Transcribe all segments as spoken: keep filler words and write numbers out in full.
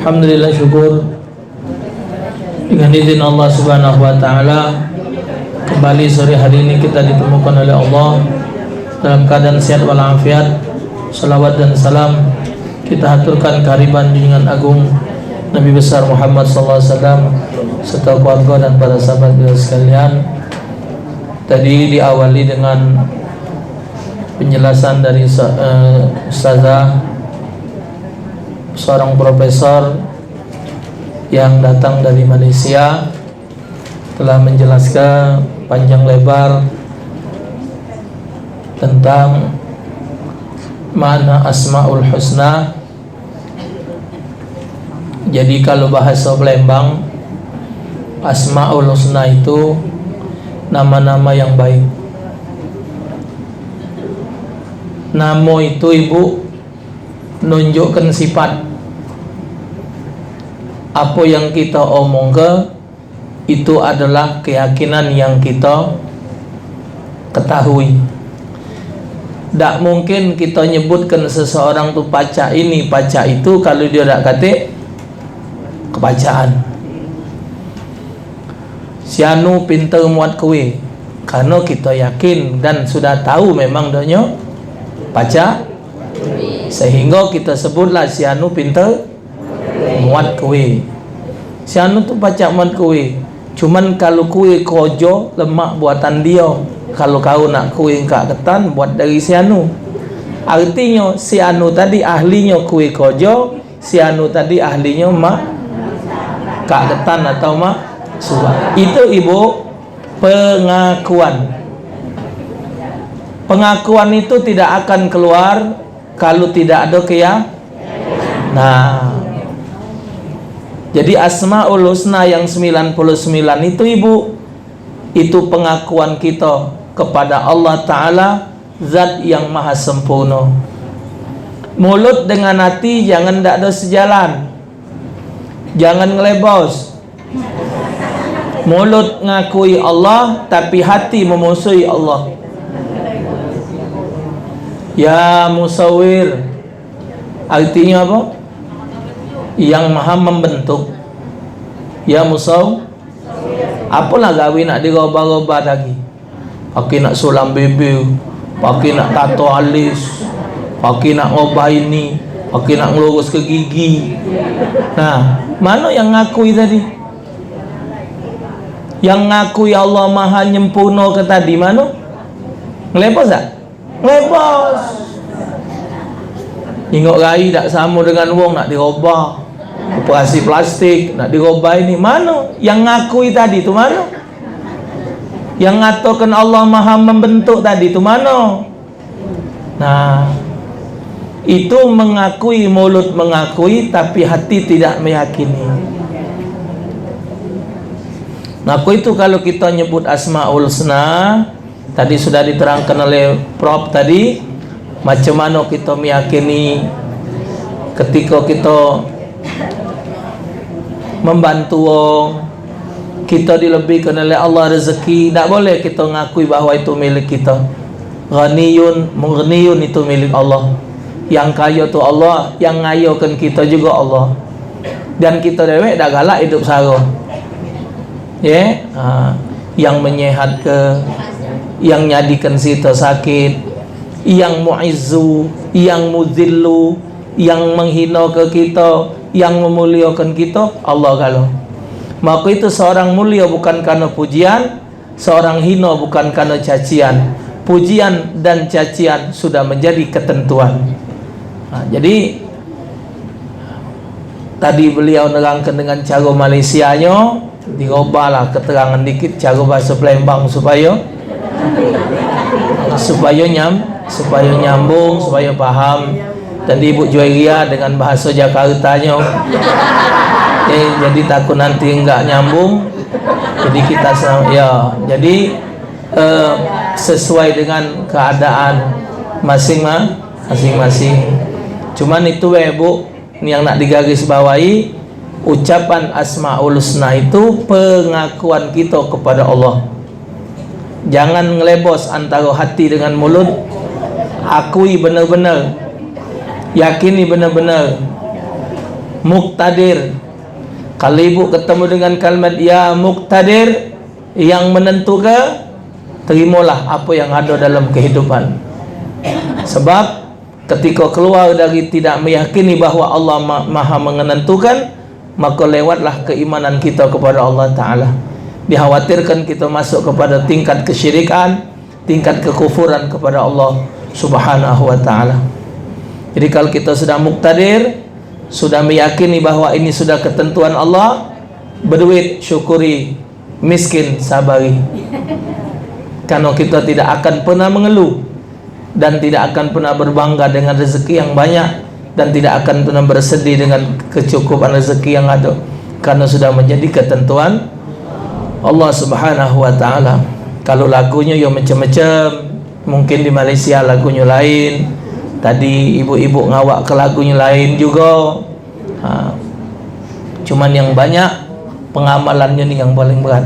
Alhamdulillah, syukur. Dengan izin Allah Subhanahu wa Ta'ala, kembali sore hari ini kita ditemukan oleh Allah dalam keadaan sehat walafiat. Salawat dan salam kita haturkan kehariban junjungan agung Nabi besar Muhammad sallallahu alaihi wasallam serta keluarga dan para sahabat beliau sekalian. Tadi diawali dengan penjelasan dari sa-, eh, ustazah, seorang profesor yang datang dari Malaysia, telah menjelaskan panjang lebar tentang makna Asmaul Husna. Jadi, kalau bahasa Palembang, Asmaul Husna itu nama-nama yang baik. Namo itu, Ibu, nunjukkan sifat. Apa yang kita omongke, itu adalah keyakinan yang kita ketahui. Dak mungkin kita nyebutkan seseorang tu pacak ini, pacak itu, kalau dia dak katik kepacaan. Si anu pinter muat kue, karena kita yakin dan sudah tahu memang donyo pacak, sehingga kita sebutlah si anu pinter muat kue. Si anu tu pacak muat kue. Cuman kalu kue krojo, lemak buatan dio. Kalu kau nak kue engkak ketan, buat dari si anu. Artinyo, si anu tadi ahlinyo kue krojo, si anu tadi ahlinyo mak kak ketan atau mak suwak. Itu, Ibu, pengakuan. Pengakuan itu tidak akan keluar kalu tidak ado keya-, nah. Jadi, Asmaul Husna yang sembilan puluh sembilan itu, Ibu, itu pengakuan kita kepada Allah Ta'ala, Zat yang Maha Sempurna. Mulut dengan hati jangan dak ado sejalan. Jangan ngelebos. Mulut ngakui Allah, tapi hati memusuhi Allah. Ya Musawwir, artinyo apo? Yang Maha Membentuk. Ya Musaw-, apolah gawe nak dirobah-robah lagi? Pake nak sulam bibir, pake nak tato alis, pake nak ngobah ini, pake nak ngeluruske gigi. Nah, mano yang ngakui tadi? Yang ngakui Allah Maha Nyempurno ke tadi mano? Ngelebos dak? Ngelebos. Ningok rai dak samo dengan wong nak dirobah. Operasi plastik nak dirobah ini. Mano yang ngakui tadi tu mano? Yang ngatokan Allah Maha Membentuk tadi tu mano? Nah, itu mengakui, mulut mengakui, tapi hati tidak meyakini. Nah, aku itu kalau kita nyebut Asmaul Husna, tadi sudah diterangkan oleh Prof tadi, macam mano kita meyakini ketika kita membantu wong, kita dilebihkan oleh Allah rezeki, dak boleh kita ngakui bahwa itu milik kita. Ghaniyun, mughniyun itu milik Allah. Yang kayo tu Allah, yang ngayokan kita juga Allah. Dan kita dewek dak galak hidup saro. Ye, ha, yang menyehatke, yang nyadikan kita sakit, yang muizzu, yang muzillu, yang menghinoke kita, yang memuliakan kita, Allah galo. Maka itu seorang mulia bukan karena pujian, seorang hino bukan karena cacian. Pujian dan cacian sudah menjadi ketentuan. Nah, jadi tadi beliau nerangkan dengan cara Malaysianyo, dirobahlah keterangan dikit cara bahasa Palembang supaya supaya nyam supaya nyambung, supaya paham. Tadi Ibu Juwairia dengan bahasa Jakartanyo. Eh, jadi takut nanti enggak nyambung. Jadi kita sa-, ya, jadi, eh, sesuai dengan keadaan masing ma-, masing-masing. Cuman itu, eh, Bu, yang nak digarisbawahi, ucapan Asmaul Husna itu pengakuan kita kepada Allah. Jangan ngelebos antaro hati dengan mulut. Akui bener-bener, yakini bener-bener, muktadir. Kalau ibu ketemu dengan kalimat "Ya Muktadir", yang menentuke, terimolah apo yang ado dalam kehidupan. Sebab ketiko keluar dari tidak meyakini bahwa Allah ma-, Maha Menentukan, maka lewatlah keimanan kita kepada Allah Taala. Dikhawatirkan kita masuk kepada tingkat kesyirikan, tingkat kekufuran kepada Allah Subhanahu wa Taala. Jadi, kalau kita sudah muktadir, sudah meyakini bahwa ini sudah ketentuan Allah, beduit, syukuri, miskin, sabari. Karena kita tidak akan pernah mengeluh dan tidak akan pernah berbangga dengan rezeki yang banyak dan tidak akan pernah bersedih dengan kecukupan rezeki yang ada, karena sudah menjadi ketentuan Allah Subhanahu wa Taala. Kalau lagunyo yo macam-macam, mungkin di Malaysia lagunyo lain. Tadi ibu-ibu ngawak ke lagunyo lain juga. Ha. Cuman yang banyak pengamalannyo ni yang paling berat.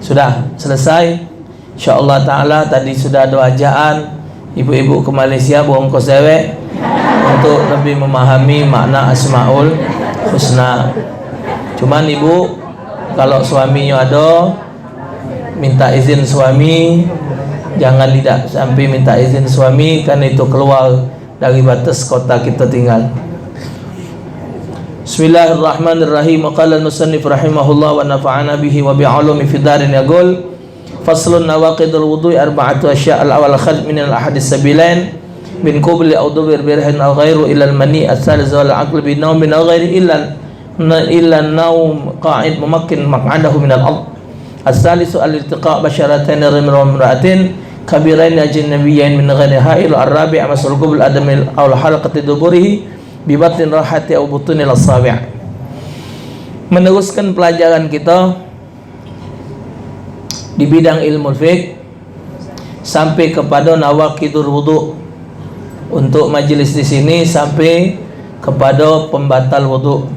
Sudah selesai. Insyaallah taala, tadi sudah ado ajaan ibu-ibu ke Malaysia beongkos dewek untuk lebih memahami makna Asmaul Husna. Cuman ibu, kalau suaminyo ado, minta izin suami, jangan tidak sampai minta izin suami, karena itu keluar dari batas kota kita tinggal. Bismillahirrahmanirrahim. Wa qala al-musannif rahimahullah wa nafa'ana bihi wa bi ulumi fid darin, yaqul, Faslun, nawaqidul wudu arba'atu asya. Al-awwal, khalq minal ahadis sabilain min qubli aw dubur, birhin aw ghairu, ilal mani. Al-thani, zawal aql bi naumin aw ghairi, illa, illa naum qa'id mumakkin maq'adahu minal ard. Al-thalithu, al-iltiqa' basharataini, rajulin wa imra'atin, kabiraini ajnabiyyain min ghairi ha'il. Al-rabi', masul qubul adamil aw halqati duburihi bi batnin rahati aw butunil asabi'. Meneruskan pelajaran kita di bidang ilmu fiqh sampai kepada nawaqidul wudu. Untuk majelis di sini sampai kepada pembatal wudu.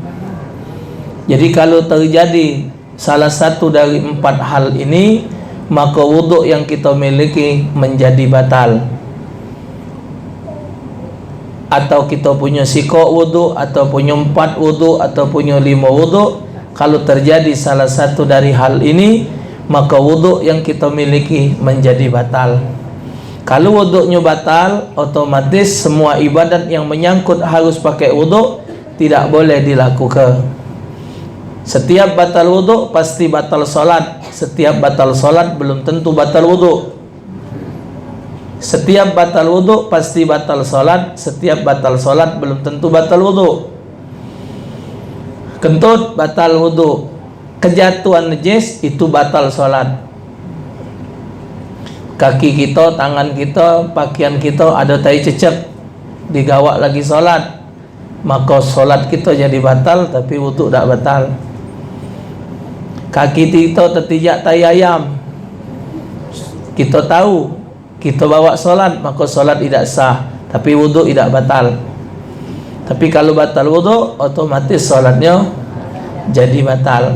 Jadi, kalau terjadi salah satu dari empat hal ini, maka wudu yang kita miliki menjadi batal. Atau kita punya sikok wudu, atau punya empat wudu, atau punya lima wudu, kalau terjadi salah satu dari hal ini, maka wudu yang kita miliki menjadi batal. Kalau wuduknya batal, otomatis semua ibadat yang menyangkut harus pakai wudu tidak boleh dilakukan. Setiap batal wudu pasti batal solat. Setiap batal solat belum tentu batal wudu. Setiap batal wudu pasti batal solat. Setiap batal solat belum tentu batal wudu. Kentut batal wudu. Kejatuhan najis itu batal solat. Kaki kita, tangan kita, pakaian kita ada tai cecek, digawak lagi solat, maka solat kita jadi batal, tapi wudu dak batal. Kaki kita tetijak tai ayam, kita tahu, kita bawa solat, maka solat idak sah, tapi wudu idak batal. Tapi kalau batal wudu, otomatis solatnya jadi batal.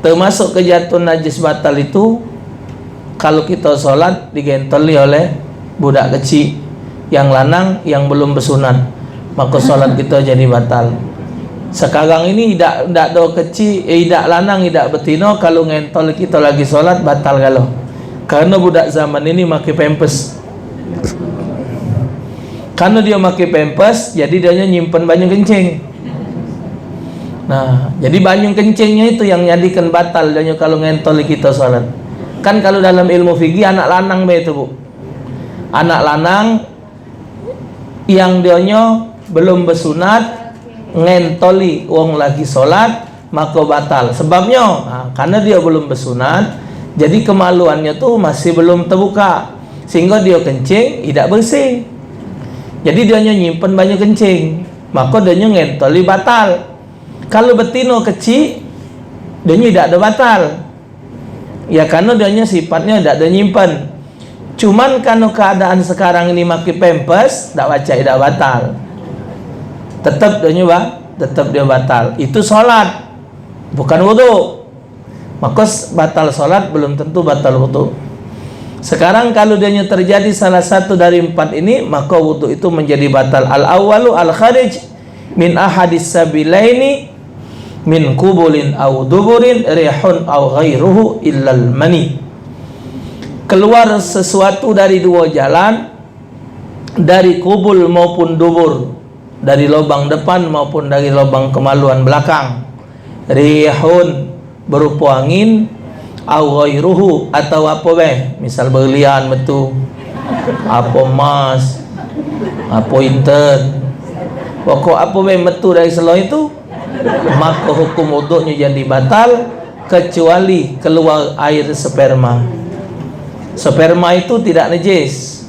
Termasuk kejatuhan najis batal itu, kalau kita solat digentoli oleh budak kecik yang lanang yang belum besunat, maka solat kita jadi batal. Sekarang ini idak, idak do kecik, eh, idak lanang, idak betino, kalau ngentol kita lagi solat, batal galo. Karena budak zaman ini make pampers. Karena dia make pampers, jadi dia nyimpen banyu kencing. Nah, jadi banyu kencingnya itu yang nyadikan batal dia kalau ngentol kita solat. Kan kalau dalam ilmu fikih anak lanang be itu, Bu. Anak lanang yang dionyo belum besunat ngentoli wong lagi solat, maka batal. Sebabnyo, ha, karena dia belum besunat, jadi kemaluannyo tu masih belum terbuka, sehingga dia kencing idak bersih. Jadi dionyo nyimpen banyu kencing, maka dionyo ngentoli batal. Kalau betino kecik, dionyo idak ada batal. Ya, karena dianya sifatnya dak ada nyimpen. Cuman karena keadaan sekarang ini make pampers, dak pacak dak batal. Tetap dia ba-, tetap dia batal. Itu salat, bukan wudu. Maka s-, batal solat belum tentu batal wudu. Sekarang, kalau dianyo terjadi salah satu dari empat ini, maka wudu itu menjadi batal. Al-awwalu al-kharij min ahadis sabilaini min qubulin au duburin rihun au ghairuhu illal mani. Keluar sesuatu dari dua jalan, dari kubul maupun dubur, dari lubang depan maupun dari lubang kemaluan belakang. Rihun, berupa angin, au ghairuhu, atau apo be, misal berlian metu, apo emas, apo inten, pokok apo be metu dari selo itu, maka hukum wuduknya jadi batal, kecuali keluar air sperma. Sperma itu tidak najis.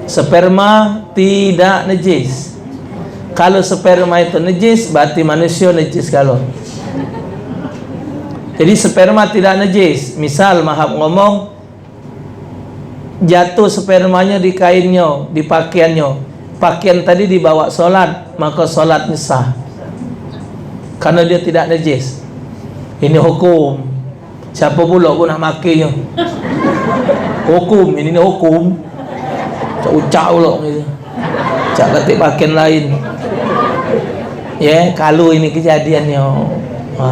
Sperma tidak najis. Kalau sperma itu najis, berarti manusia najis galo. Jadi, sperma tidak najis. Misal, mahap ngomong, jatuh spermanya di kainnyo, di pakaiannyo. Pakaian tadi dibawa solat, maka solatnya sah. Karena dia tidak najis. Ini hukum. Siapo pulo ku nak makenyo? Hukum, ini ni hukum. Cak ucak pulo gitu. Cak katik paken lain. Ye, kalu ini kejadiannyo. Ha.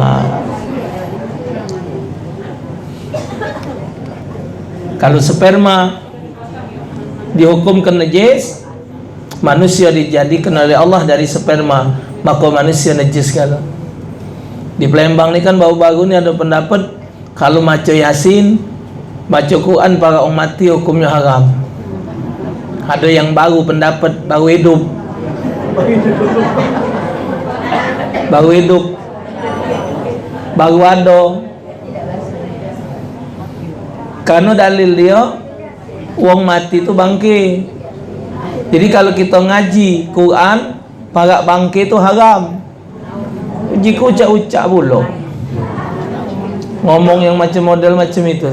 Kalu sperma dihukumkan najis, manusia dijadikan oleh Allah dari sperma, maka manusia najis galo. Di Palembang ni kan baru-baru ni ado pendapat, kalu maco Yasin, maco Quran para wong mati hukumnyo haram. Ado yang baru pendapat, baru idup. Baru idup. Baru ado. Kareno dalil dio, wong mati tu bangke. Jadi, kalu kito ngaji Quran, parak bangke tu haram. Uji ku ucak-ucak pulo. Ngomong yang macam model macam itu.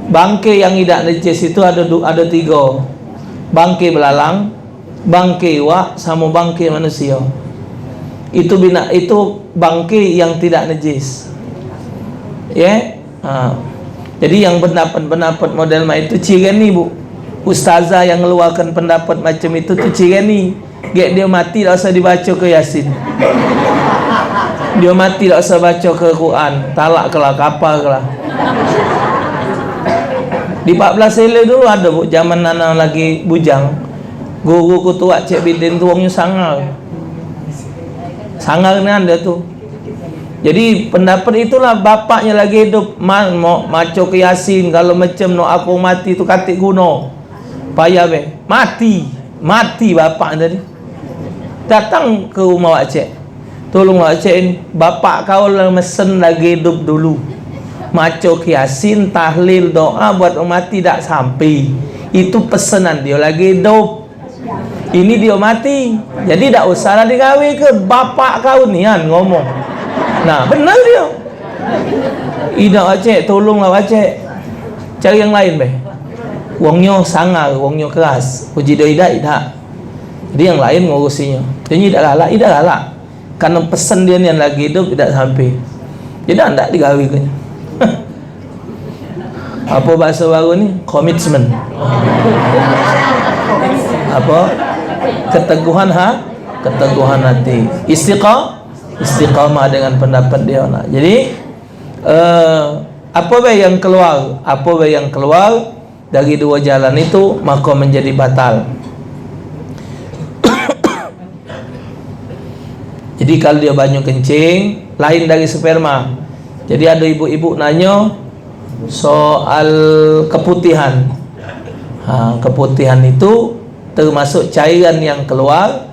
Bangke yang idak najis itu ado du-, ado tigo. Bangke belalang, bangke iwak, samo bangke manusia. Itu bina-, itu bangke yang tidak najis. Ye? Ha. Jadi, yang pendapat-pendapat model mak itu cireni, Bu. Ustazah yang ngeluarkan pendapat macam itu tu cireni. Gek dio mati dak usah dibaco ke Yasin. Dio mati dak usah baco ke Quran. Talak ke lah, kapal ke lah. Di Empat Belas Ele dulu ado, Bu, zaman Nana lagi bujang. Guru ku tu Wak Cek Bidin tu wongnyo sangar. Sangar nian dio tu. Jadi, pendapat itulah bapaknyo lagi idup, ma-, mo-, maco ke Yasin, segalo macam, no aku mati tu katik guno. Payah be. Mati. Mati bapak tadi. Datang ke rumah Wak Cek. Tolong Wak Cek ni, bapak kau lah mesen lagi idup dulu. Maco ke Yasin, tahlil, doa buat wong mati dak sampai. Itu pesanan dio lagi idup. Ini dio mati. Jadi dak usahlah digawe ke bapak kau nian ngomong. Nah, bener dio. Idak, Wak Cek, tolonglah, Wak Cek. Cari yang lain be. Wongnyo sangar, wongnyo keras. Uji dio idak, idak. Jadi yang lain ngurusinyo. Jadi idak galak, idak galak. Karena pesan dio nian lagi idup idak sampai. Jadi dak digawe ke. Apa bahasa baru ni? Komitmen. Apa? Keteguhan ha-, keteguhan hati. Istiqa-, istiqamah dengan pendapat dio. Nah, jadi, eh, apa be yang keluar? Apa be yang keluar dari dua jalan itu, maka menjadi batal. Jadi, kalu dio banyu kencing, lain dari sperma. Jadi, ado ibu-ibu nanyo soal keputihan. Ha, keputihan itu termasuk cairan yang keluar,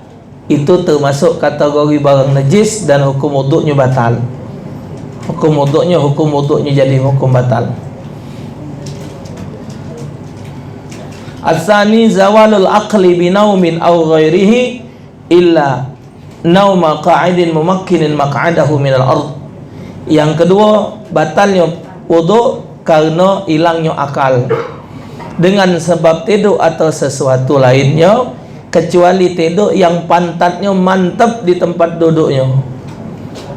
itu termasuk kategori barang najis dan hukum wuduknyo batal. Hukum wuduknyo, hukum wuduknyo jadi hukum batal. Asani zawalul aqli binaumin au ghairihi illa nauma qa'idin mumakkinin maq'adahu minal ard. Yang kedua, batalnyo wuduk karena ilangnyo akal. Dengan sebab tiduk atau sesuatu lainnyo, kecuali tiduk yang pantatnyo mantap di tempat duduknyo.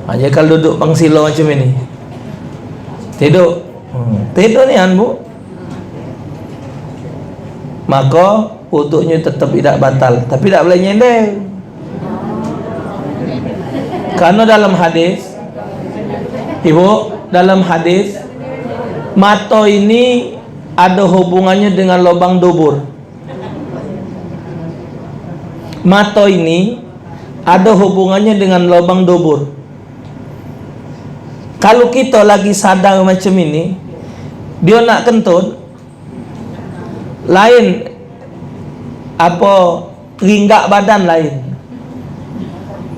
Ha, jadi kalu duduk pangsilo macam ini, Tiduk. Hmm, tiduk nian, Bu. Maka wuduknyo tetap idak batal, tapi dak boleh nyender. Karena dalam hadis, Ibu, dalam hadis, mato ini ada hubungannya dengan lubang dubur. Mato ini ada hubungannya dengan lubang dubur. Kalau kita lagi sadar macam ini, dia nak kentut, lain apa ringgak badan lain.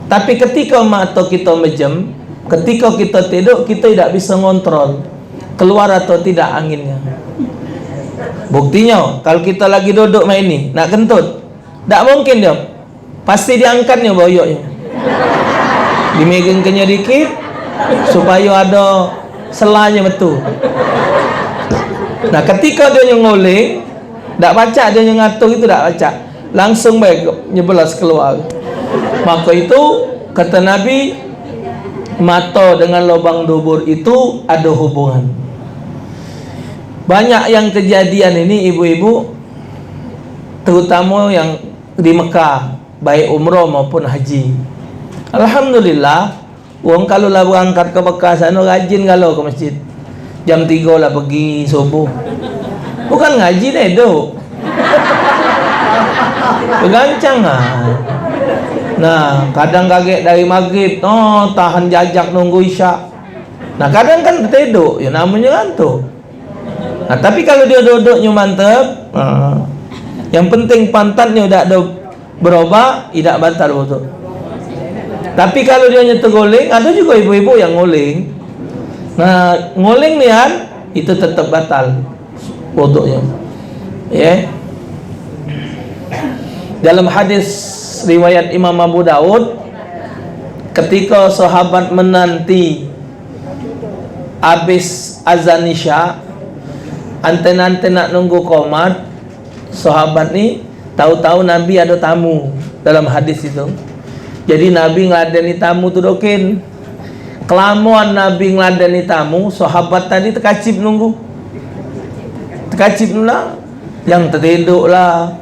Tapi ketika mata kita mejem, ketika kita tiduk, kita tidak bisa ngontrol keluar atau tidak anginnya. Buktinya, kalau kita lagi duduk mak ini, nak kentut, tak mungkin dia. Pasti diangkatnya boyoknya. Dimegengkannya dikit, supaya ada selanya betul. Nah, ketika dia nguling, dak pacak dia ngatur itu, dak pacak. Langsung bae nyebelas keluar. Maka itu, kata Nabi, mata dengan lubang dubur itu ada hubungan. Banyak yang kejadian ini, ibu-ibu, terutama yang di Mekah, baik umrah maupun haji. Alhamdulillah, wong kalu lah berangkat ke Mekah sana rajin galo ke masjid. Jam tiga lah pergi subuh. Bukan ngaji deh, duk. Begancang ah. Nah, kadang kagek dari maghrib, oh, tahan jajak nunggu isya. Nah, kadang kan tiduk, ya namanya ngantuk. Nah, tapi kalau dia duduknya mantap, nah, yang penting pantatnya dak ada berubah, idak batal wuduk. Tapi kalau dia hanya terguling, ada juga ibu-ibu yang nguling. Nah, nguling nian, itu tetap batal wuduknya. Ya. Dalam hadis riwayat Imam Abu Daud, ketika sahabat menanti habis azan Isya, anten-anten nak nunggu komat, sahabat ni tahu-tahu Nabi ada tamu dalam hadis itu. Jadi Nabi ngeladeni tamu tu dokin. Kelamuan Nabi ngeladeni tamu, sahabat tadi tekacip nunggu. Tekacip lah, yang tetedok lah.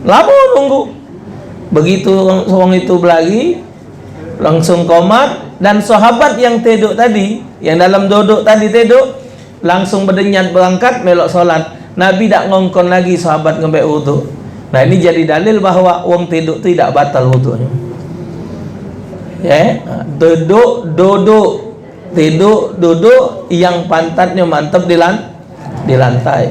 Lama nunggu. Begitu wong itu belari, langsung komat, dan sahabat yang tedok tadi, yang dalam dodok tadi tedok, langsung bedenyat berangkat melok solat. Nabi dak ngongkon lagi sahabat ngembek wuduk. Nah, ini jadi dalil bahwa wong tedok tu idak batal wuduknyo. Ya, dodok, dodok, tedok, dodok, yang pantatnyo mantap di lan-, di lantai.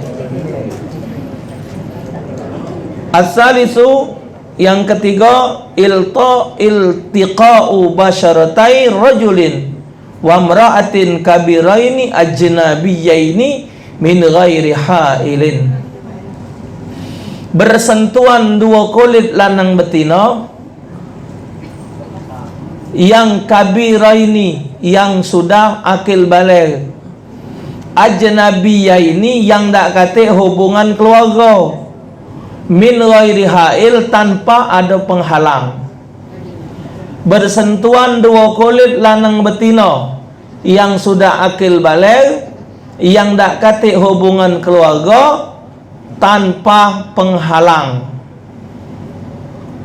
Asalisu, yang ketiga, ilta-, iltiqa'u basyaratai rajulin wa mra'atin kabiraini ajnabiyaini min ghairi hailin. Bersentuhan dua kulit lanang betina yang kabiraini, yang sudah akil baligh, ajnabiyaini, yang dak katik hubungan keluarga, min ghairi hail, tanpa ada penghalang. Bersentuhan dua kulit lanang betina yang sudah akil baligh, yang dak katik hubungan keluarga tanpa penghalang.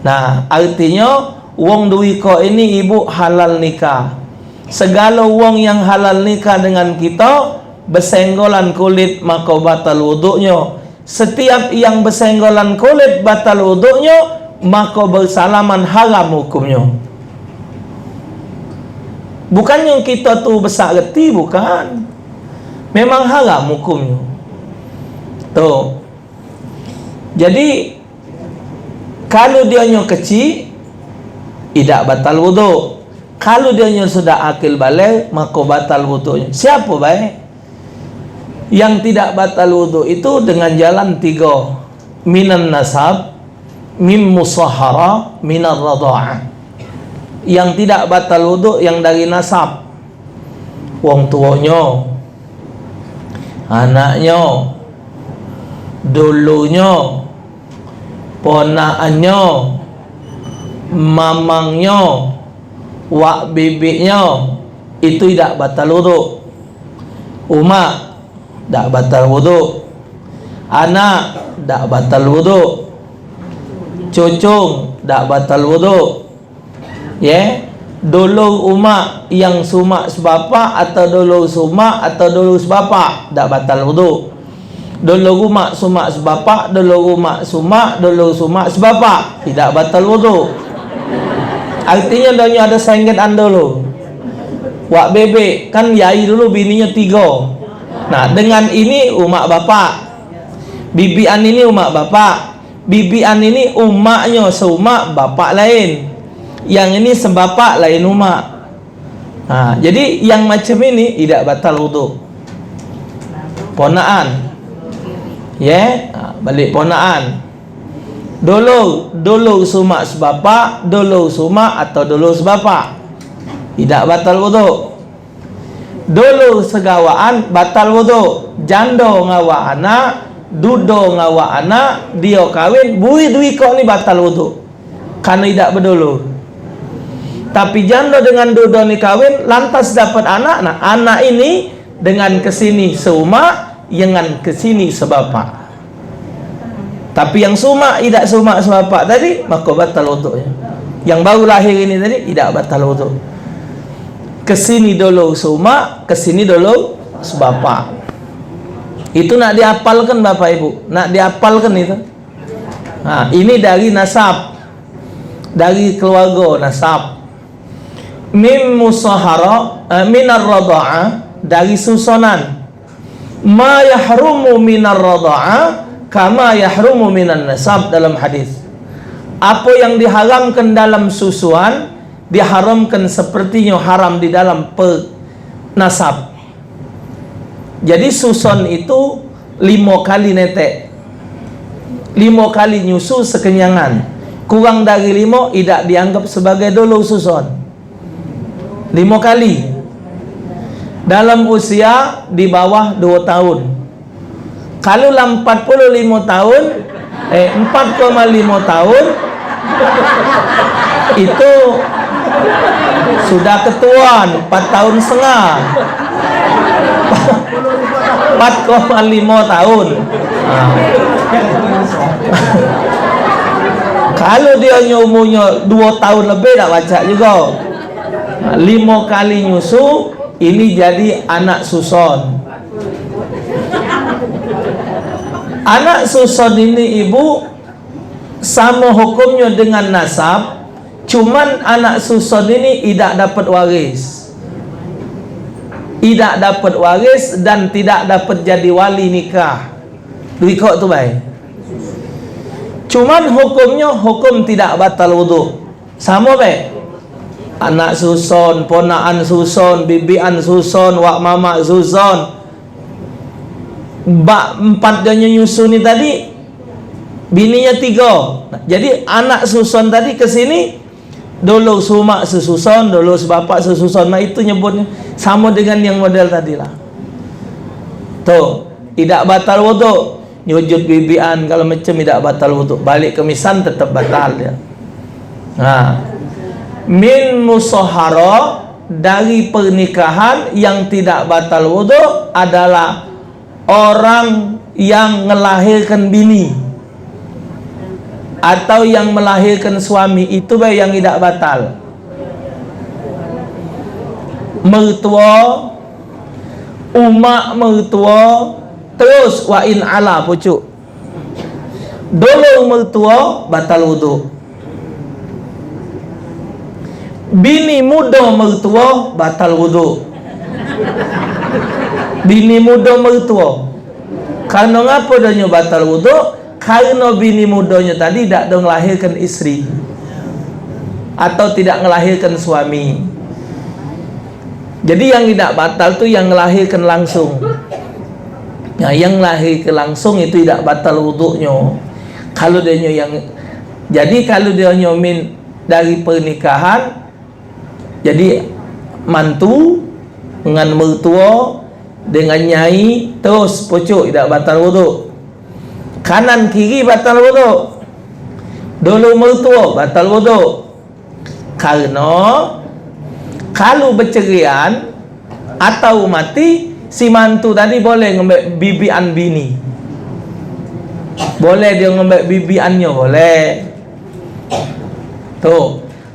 Nah, artinyo, wong duiko ini, ibu, halal nikah. Segalo wong yang halal nikah dengan kito, besenggolan kulit, mako batal wuduknyo. Setiap yang besenggolan kulit batal wuduknyo, mako bersalaman, haram hukumnyo. Bukannyo kito tu besak reti, bukan. Memang haram hukumnyo. Tu. Jadi, kalu dionyo kecik, idak batal wuduk. Kalu dionyo sudah akil baligh, mako batal wuduknyo. Siapo bae? Yang tidak batal wuduk itu dengan jalan tiga. Minan nasab, mim musahara, minar radha'ah. Yang tidak batal wuduk yang dari nasab. Wong tuonyo, anaknyo, dulunyo, ponakannyo, mamangnyo, wak bibiknyo, itu idak batal wuduk. Umak, dak batal wuduk. Anak, dak batal wuduk. Cucung, dak batal wuduk. Ye, dulur umak yang sumak sebapak atau dulur sumak atau dulur sebapak dak batal wuduk. Dulur umak sumak sebapak, dulur umak sumak, dulur sumak sebapak, idak batal wuduk. Artinyo, donyo ado sengketan dulu. Wak bebek, kan yai dulu bininyo tigo. Nah, dengan ini umak bapak. Bibian ini umak bapak. Bibian ini umaknyo seumak, bapak lain. Yang ini sebapak, lain umak. Ha, jadi yang macam ini idak batal wuduk. Ponaan. Ye, ha, balik ponaan. Dulur, dulur sumak sebapak, dulur sumak atau dulur sebapak. Idak batal wuduk. Dulur segawaan batal wuduk. Jando ngawak anak, dudo ngawak anak, dio kawin, bui duikok ni batal wuduk. Karno idak bedulur. Tapi jando dengan dudo ni kawin, lantas dapat anak, nah, anak ini dengan kesini seumak, dengan kesini sebapak. Tapi yang sumak idak sumak sebapak tadi, mako batal wuduknyo. Yang baru lahir ini tadi idak batal wuduk. Kesini dulu sumak, kesini dulu sebapak. Itu nak diapalkan, Bapak Ibu, nak diapalkan itu. Ha, ini dari nasab, dari keluarga nasab. Mim musahara, eh, minar radha'ah, dari susonan. Ma yahrumu minar radha'ah kama yahrumu minan nasab, dalam hadis. Apa yang diharamkan dalam susuan, diharamkan sepertinyo haram di dalam pe-, nasab. Jadi suson itu limo kali netek. Limo kali nyusu sekenyangan. Kurang dari limo idak dianggap sebagai dulu suson. Limo kali. Dalam usia di bawah duo tahun. Kalu lah empat puluh limo tahun, eh, empat koma limo tahun, itu sudah ketuaan, empat tahun setengah. Empat koma limo tahun. Ha. Kalu dio nyo umurnyo duo tahun lebih, dak pacak jugo. Nah, limo kali nyusu, ini jadi anak suson. Anak suson ini, Ibu, samo hukumnyo dengan nasab, cuman anak suson ini idak dapat waris. Idak dapat waris dan tidak dapat jadi wali nikah. Duikok tu bae. Cuman hukumnyo hukum tidak batal wuduk. Samo be. Anak suson, ponaan suson, bibian suson, wak mamak suson. Bak empat dio nyo nyusu ni tadi, bininyo tigo. Nah, jadi anak suson tadi ke sini, dulu sumak sesuson, dulu sebapak sesuson. Nah, itu nyebutnyo samo dengan yang model tadi lah. Tu, idak batal wuduk. Nyujud bibian, kalu macam idak batal wuduk. Balik ke misan tetap batal dio. Nah, min musahara, dari pernikahan yang tidak batal wuduk adalah orang yang ngelahirkan bini atau yang melahirkan suami, itu bae yang idak batal. Mertua, umak mertua, terus wa in ala pucuk. Dulu mertua batal wuduk. Bini muda mertua batal wuduk. Bini muda mertua. Karno ngapo dio nyo batal wuduk? Karno bini mudanyo tadi dak ado ngelahirkan istri atau tidak ngelahirkan suami. Jadi yang idak batal tu yang ngelahirkan langsung. Nah, yang ngelahirkan langsung itu idak batal wuduknyo. Kalu dio nyo yang, jadi kalu dio nyo min dari pernikahan, jadi mantu dengan mertua dengan nyai terus pucuk idak batal wuduk. Kanan kiri batal wuduk. Dulu mertua batal wuduk. Karno kalu becerian atau mati, Si mantu tadi boleh ngembek bibian bini. Boleh dio ngembek bibiannyo, boleh. Tu.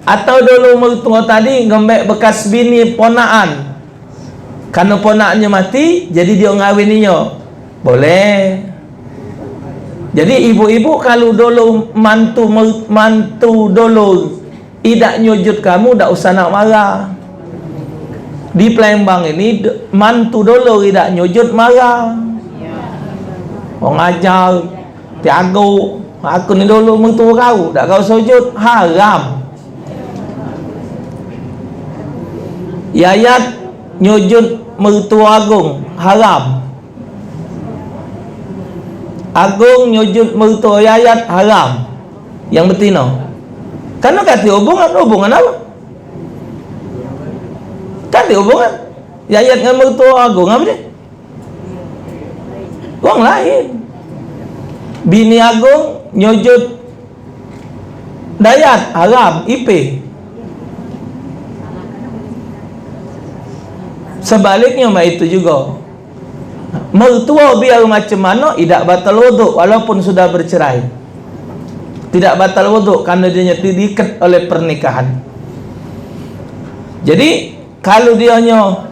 Atau dulu mertua tadi ngembek bekas bini ponakan. Karena ponaknyo mati, jadi dio ngawin inyo. Boleh. Jadi ibu-ibu, kalu dulu mantu mer-, mantu dulu idak nyujut kamu, dak usah nak marah. Di Palembang ini, d-, mantu dulu idak nyujut marah. Wong ajar, tiago, aku ni dulu mertua kau, dak kau sujut, haram. Yayat nyujut mertua agung, haram. Agung nyujut mertua yayat, haram. Yang betino. Karena kati hubungan, hubungan apa? Kati hubungan. Yayat dengan mertua agung apa dia? Wong lain. Bini agung nyujut dayat, haram, ipe. Sebaliknyo mak itu jugo. Mertua biar macam mano, idak batal wuduk walaupun sudah bercerai. Tidak batal wuduk karena dia diikat oleh pernikahan. Jadi, kalu dionyo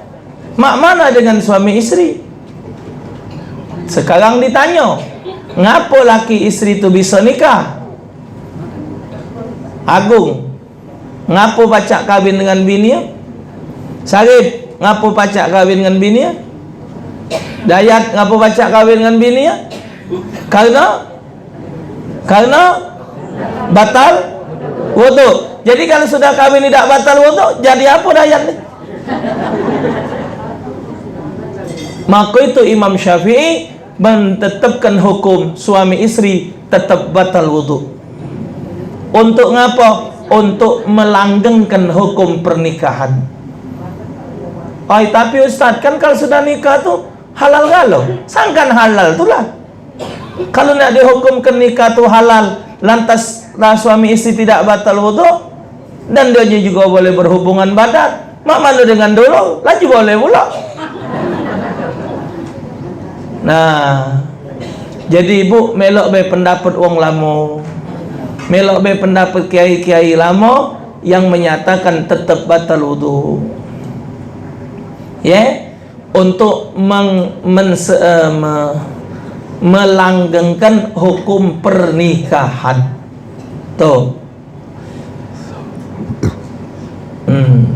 mak mano dengan suami istri? Sekarang ditanyo, ngapo laki istri tu bisa nikah? Agung, ngapo pacak kawin dengan bini? Sarip, ngapo pacak kawin dengan bini? Dayat, ngapo pacak kawin dengan bini? Karena, karena batal wuduk. Jadi, kalau sudah kawin tidak batal wuduk, jadi apa dayat ni? Maka itu Imam Syafi'i menetapkan hukum suami istri tetap batal wuduk. Untuk ngapo? Untuk melanggengkan hukum pernikahan. Ai, tapi Ustaz, kan kalau sudah nikah tu halal galo. Sangkan halal tulah. Kalau nak dihukumkan nikah tu halal, lantas lah suami istri tidak batal wuduk, dan dia juga boleh berhubungan badan. Mak mano dengan dulu, lagi boleh pula. Nah, jadi ibu melok be pendapat wong lamo. Melok be pendapat kiai-kiai lamo yang menyatakan tetap batal wuduk. Ya, untuk meng-, mense-, eh, me-, melanggengkan hukum pernikahan. Tuh. Hmm.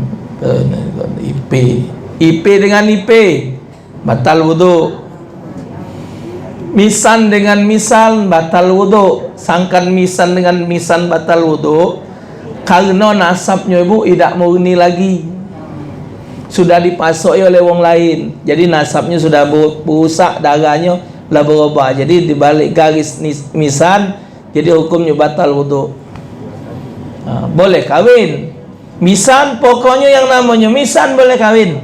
Ipe. Ipe dengan ipe. Batal wuduk. Misan dengan misan batal wuduk. Sangkan misan dengan misan batal wuduk. Karena nasabnyo ibu idak murni lagi. Sudah dipasok oleh wong lain. Jadi nasabnyo sudah bu-, berusak, darahnyo lah berubah. Jadi dibalik garis nis-, misan, jadi hukumnyo batal wuduk. Ha, boleh kawin. Misan, pokoknyo yang namonyo misan boleh kawin.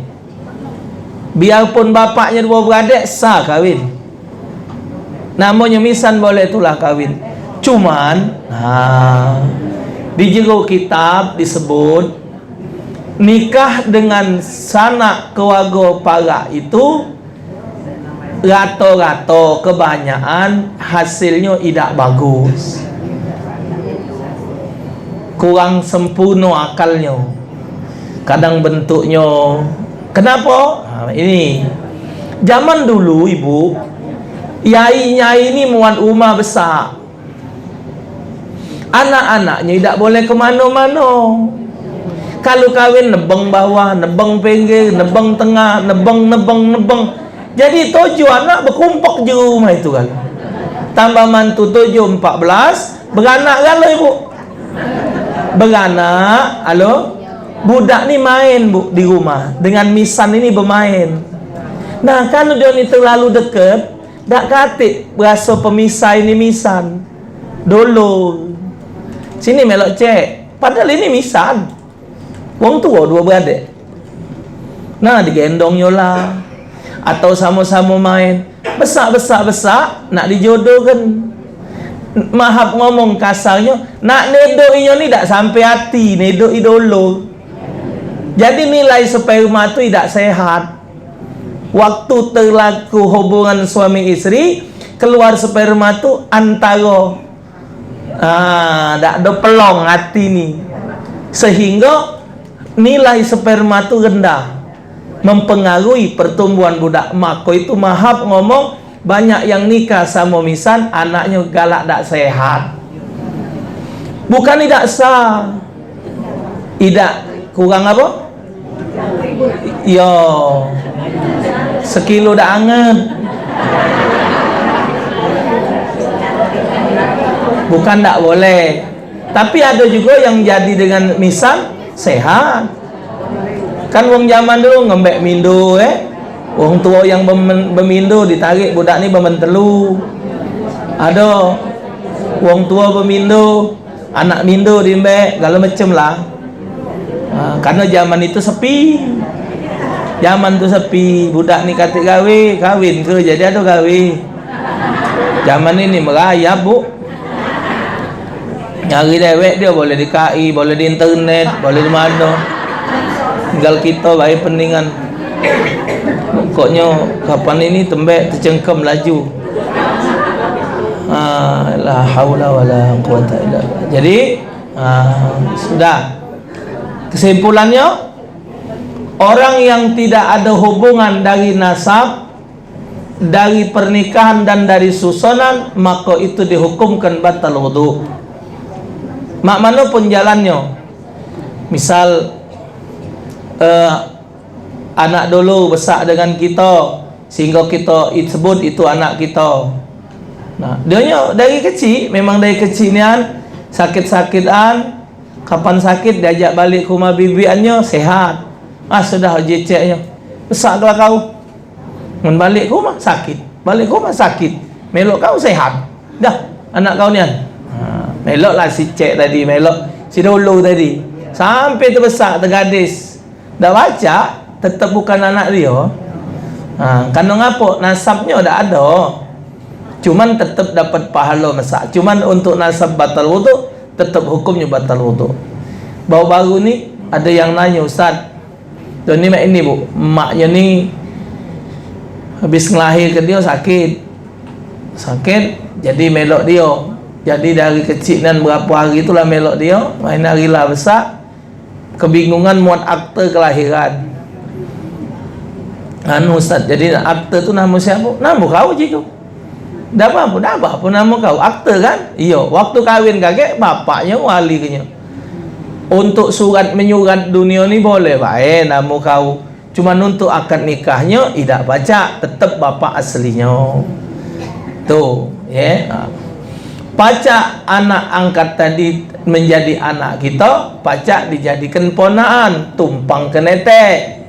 Biarpun bapaknyo duo beradek, sah kawin. Namonyo misan boleh tulah kawin. Cuman, ha, di jero kitab disebut, nikah dengan sanak keluarga parak itu rato-rato, kebanyakan hasilnyo idak bagus. Kurang sempurno akalnyo. Kadang bentuknyo. Kenapo? Ha, ini. Zaman dulu, ibu, yai-nyai ni muat rumah besak. Anak-anaknyo idak boleh ke mano-mano. Kalu kawin nebeng bawah, nebeng pinggir, nebeng tengah, nebeng, nebeng, nebeng. Jadi tujuh anak bekumpek jero rumah itu kan. Tambah mantu tujuh, empat belas, beranak galo ibu. Beranak, halo. Budak ni main, Bu, di rumah. Dengan misan ini bemain. Nah, kalu dio ni terlalu deket, dak katik beraso pemisah ini misan. Dolo. Sini melok cek. Padahal ini misan. Wong tuo duo beradek. Nah, digendongnyo lah. Atau samo-samo main. Besak, besak, besak, nak dijodohkan. Mahap ngomong kasarnyo, nak nedok inyo ni dak sampe ati, nedok i dolo. Jadi nilai sperma tu idak sehat. Waktu telaku hubungan suami istri, keluar sperma tu antaro, ah, dak ado pelong hati ni, sehingga nilai sperma tu rendah, mempengaruhi pertumbuhan budak. Mako itu Mahap ngomong, banyak yang nikah samo misan, anaknyo galak dak sehat. Bukan idak sah, idak kurang apo? Yo, sekilo dak anget. Bukan dak boleh. Tapi ado jugo yang jadi dengan misan sehat. Kan wong zaman dulu ngembek mindo, eh. Wong tuo yang bemen-, bemindo ditarik budak ni bemen telu. Ado wong tuo bemindo, anak mindo diembek, galo macem lah. Ha, karno zaman itu sepi. Zaman tu sepi, budak ni katik gawe, kawin ke jadi ado gawe. Zaman ini merayap, Bu. Nyari dewek dio boleh di K I, boleh di internet, boleh di mano. Tinggal kito bae peningan. Pokoknyo kapan ini tembek tecengkem laju. Ah, la haula wala quwata illa billah. Jadi, ah, sudah. Kesimpulannya, orang yang tidak ada hubungan dari nasab, dari pernikahan dan dari susonan, mako itu dihukumkan batal wudu. Mak mano pun jalannyo. Misal, eh, anak dulu besak dengan kito, sehinggo kito it-, sebut itu anak kito. Nah, dionyo dari kecik, memang dari kecik nian, sakit-sakitan, kapan sakit diajak balik ke rumah bibiannyo, sehat. Ah, sudah uji ceknyo. Besak lah kau. Mun balik ke rumah, sakit. Balik ke rumah, sakit. Melok kau sehat. Dah, anak kau nian. Ha, melok lah si cek tadi, melok si dulu tadi. Sampai tebesak, tegadis. Dak pacak, tetep bukan anak dio. Ha, karno ngapo? Nasabnyo dak ado. Cuman tetep dapat pahalo besak. Cuman untuk nasab batal wudu, tetep hukumnyo batal wudu. Baru-baru ni, ado yang nanyo, "Ustaz, dio ni mak ini, Bu, maknyo ni habis ngelahirke dio sakit. Sakit, jadi melok dio. Jadi dari kecik nian berapo hari tu lah melok dio, main hari lah besak." Kebingungan muat akte kelahiran. Anu, Ustaz, jadi akte tu namo siapo? Namo kau ji tu. Dak apo-apo, dak apo-apo namo kau. Akte kan? Iyo, waktu kawin kagek, bapaknyo wali kenyo. Untuk surat menyurat dunio ni boleh bae namo kau. Cuman untuk akad nikahnyo idak pacak, tetep bapak aslinyo. Tu, ye. Ha. Pacak anak angkat tadi menjadi anak kito, pacak dijadikan ponaan, tumpang ke netek.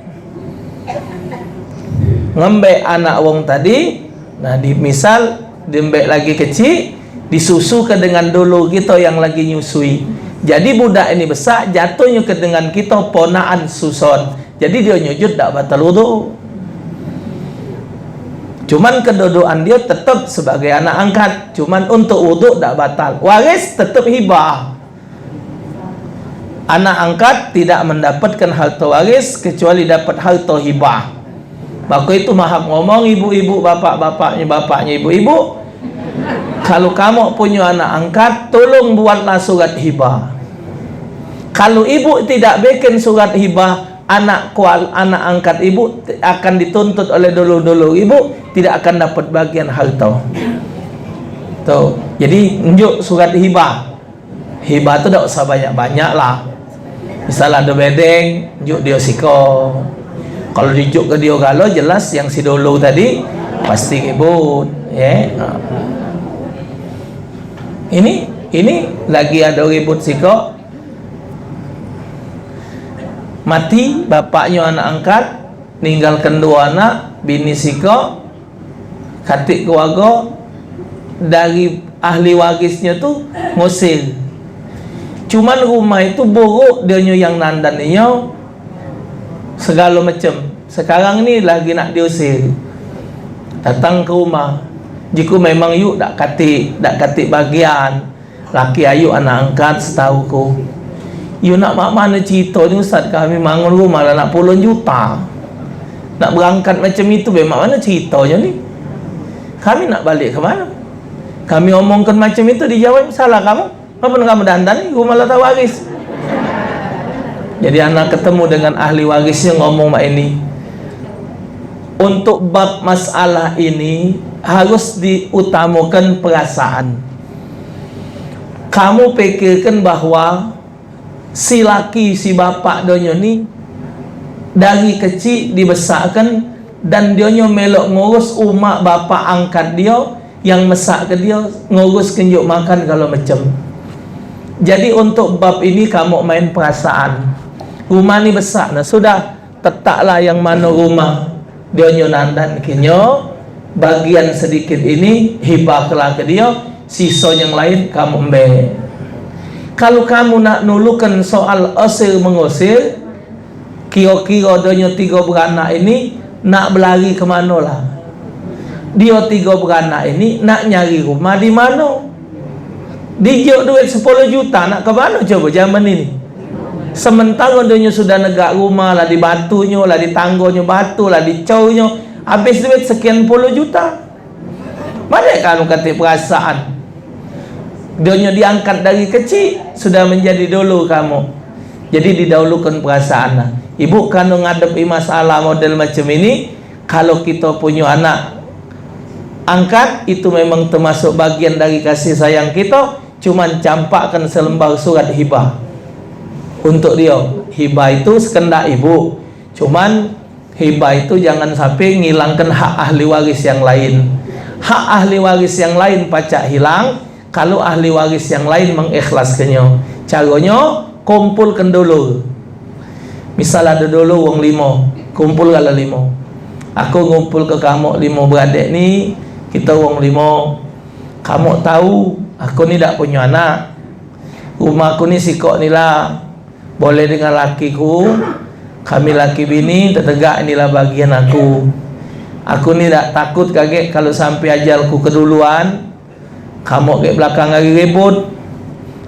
Ngembek anak wong tadi, nah, di, misal diembek lagi kecik, disusuke dengan dulu kito yang lagi nyusui. Jadi budak ini besak, jatuhnyo ke dengan kito ponaan suson. Jadi dio nyujud dak batal wudu. Cuman kedudukan dio tetep sebagai anak angkat. Cuman untuk wudu dak batal. Waris tetep hibah. Anak angkat tidak mendapatkan harta waris kecuali dapat harta hibah. Mako itu Mahap ngomong, ibu-ibu, bapak-bapaknyo, bapaknyo ibu-ibu, kalu kamu punyo anak angkat, tolong buatlah surat hibah. Kalu ibu tidak bikin surat hibah, anak kual-, anak angkat ibu t-, akan dituntut oleh dulur-dulur ibu, tidak akan dapat bagian harta. Tu. Jadi, njuk surat hibah. Hibah tu dak usah banyak-banyak lah. Misal ado bedeng, njuk dio siko. Kalu dijuk ke dio galo, jelas yang si dulu tadi pasti ribut, ye. Ha. Ini, ini lagi ado ribut siko. Mati bapaknyo anak angkat, ninggalkan duo anak, bini siko, katik keluargo, dari ahli warisnyo tu ngusir. Cuman rumah itu buruk, dionyo yang nandan inyo, segalo macem. Sekarang ni lagi nak diusir. Datang ke rumah. Jiku memang yuk dak katik, dak katik bagian. Laki ayuk anak angkat, setauku. Yo nak mak mano cerito ni, Ustaz, kami mangun rumah la nak puluhan juta. Nak berangkat macam itu, be mak mano ceritonyo ni? Kami nak balik ke mano? Kami omongkan macam itu, dijawab, "Salah kamu. Ngapo kamu dandan ni? Rumah la tawaris." Jadi, anak ketemu dengan ahli warisnya, ngomong mak ini, "Untuk bab masalah ini harus diutamakan perasaan. Kamu pikirkan bahwa si laki, si bapak donyo ni dari kecik dibesakan, dan dionyo melok ngurus umak bapak angkat dio, yang mesak ke dio, ngurus kenjuk makan, galo macam. Jadi, untuk bab ini kamu main perasaan. Rumah ni besak, nah, sudah, tetaklah yang mano rumah dionyo nandan kenyo, bagian sedikit ini hibah kelah ke dio, siso yang lain kamu embe." Kalu kamu nak nulukan soal osir mengosir, kiro-kiro donyo tigo beranak ini nak belari ke mano lah? Dio tigo beranak ini nak nyari rumah di mano? Dijok duit sepuluh juta nak ke mano coba zaman ini? Sementaro donyo sudah negak rumah, lah dibatunyo, lah ditanggonyo batu, lah dicornyo, habis duit sekian puluh juta. Banyak kan katik perasaan. Donyo diangkat dari kecik, sudah menjadi dulu kamu. Jadi, didahulukan perasaan. Nah, ibu, kalu ngadepi masalah model macam ini, kalu kito punyo anak angkat, itu memang termasuk bagian dari kasih sayang kito, cuman campakkan selembar surat hibah untuk dio. Hibah itu sekendak ibu, cuman hibah itu jangan sampai ngilangkan hak ahli waris yang lain. Hak ahli waris yang lain pacak hilang kalu ahli waris yang lain mengikhlaskannya. Caronyo, kumpulkan dulu. Misal ado dulu wong limo, kumpul galo limo. Aku ngumpul ke kamu limo beradek ni, kito wong limo. Kamu tahu, aku ni dak punyo anak. Rumah aku ni sikok ni lah. Boleh dengan lakiku, kami laki bini tetegak, inilah bagian aku. Aku ni dak takut kagek kalu sampai ajalku keduluan, kamu gek belakang hari ribut.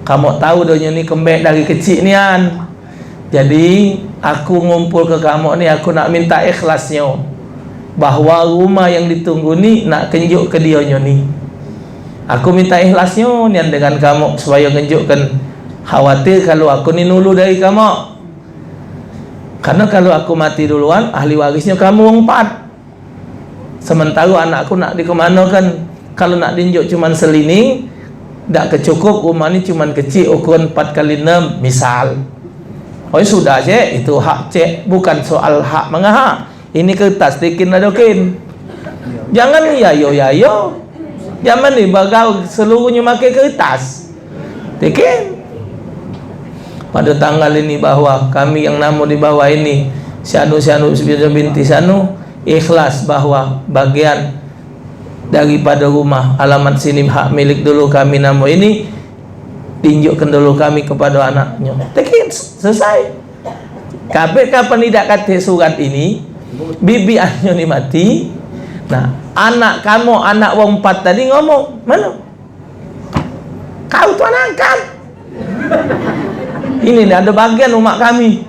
Kamu tahu donyo ni kembek dari kecik nian. Jadi, aku ngumpul ke kamu ni, aku nak minta ikhlasnyo bahwa rumah yang ditunggu ni nak kenjuk ke dionyo ni. Aku minta ikhlasnyo nian dengan kamu supaya ngenjukkan, khawatir kalu aku ni nulu dari kamu. Karena kalu aku mati duluan, ahli warisnyo kamu wong empat. Sementaro anakku nak dikemanokan. Kalu nak dienjuk cuman selining, dak kecukup, rumah ni cuman kecik, ukuran empat kali enam, misal. Oh, sudah, cek, itu hak cek, bukan soal hak mengahak. Ini kertas, tikin adokin. Jangan yayo-yayo. Zaman ni bagau seluruhnyo make kertas. Tikin. Pada tanggal ini bahwa kami yang namo di bawah ini, si anu, si anu, si binti, si anu, ikhlas bahwa bagian daripada rumah alamat sini hak milik dulu kami namo ini, tinjukkan dulu kami kepada anaknyo. Tikin, selesai. Kabeh kapan idak katik surat ini, bibi anyo ni mati. Nah, anak kamu, anak wong empat tadi ngomong, "Mano? Kau tu anak angkat." Ini dah ada bagian umak kami.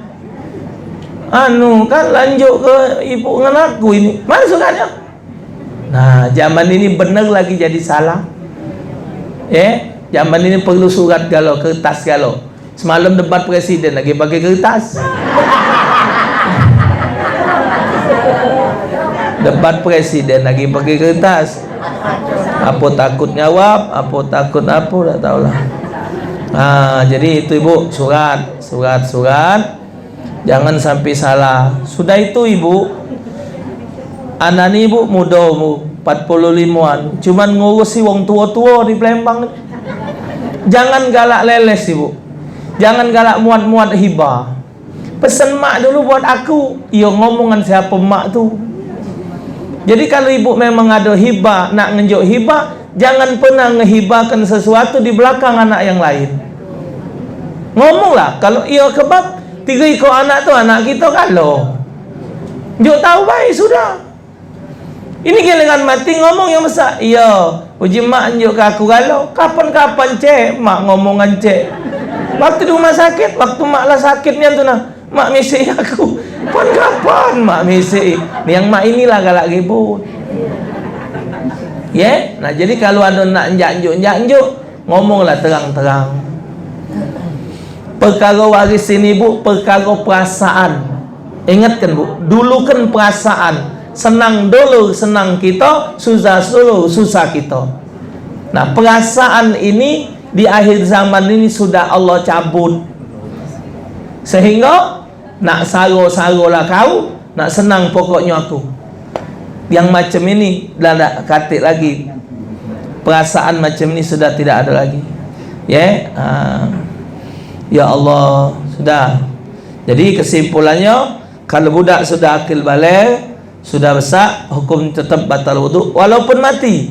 Anu, kan lanjut ke ibu ngan aku ini. Mana suratnyo? Nah, zaman ini bener lagi jadi salah. Eh, zaman ini perlu surat galo, kertas galo. Semalam debat presiden lagi pakai kertas. Debat presiden lagi pakai kertas. Apa takut nyawab, apa takut apa, dak tahulah. Ha, jadi itu, Ibu, surat, surat, surat. Jangan sampai salah. Sudah itu, Ibu, anak ni, Ibu, muda umur, empat puluh limoan. Cuman ngurusi wong tua-tua di Palembang. Jangan galak leles, Ibu. Jangan galak muat-muat hibah. Pesen mak dulu buat aku. Iyo, ngomongan siapa mak tu? Jadi, kalau ibu memang ada hibah, nak ngenjuk hibah, jangan pernah ngehibahkan sesuatu di belakang anak yang lain. Ngomonglah, kalau iyo kebab, tiga ikut anak tu anak kita kalau. Njuk tahu baik sudah. Ini giliran mati ngomong yang besak. Iyo, uji mak njuk ke aku galo. Kapan-kapan, cek, mak ngomongan, cek. Waktu di rumah sakit, waktu mak lah sakit nian tu nah. Mak mesei aku. Pan kapan mak mesei? Yang mak inilah galak ribut. Ye? Nah, jadi kalu ado nak njanjuk-njanjuk, ngomonglah terang-terang. Perkara waris ini, Bu, perkara perasaan. Ingatkan, Bu, dulukan perasaan. Senang dulu senang kita, susah dulu susah kita. Nah, perasaan ini di akhir zaman ini sudah Allah cabut. Sehingga nak saro-sarolah kau, nak senang pokoknyo aku. Yang macam ini dah dak katik lagi. Perasaan macam ini sudah tidak ada lagi. Ye? Ha. Ya Allah, sudah. Jadi kesimpulannyo, kalu budak sudah akil baligh, sudah besak, hukum tetap batal wuduk walaupun mati.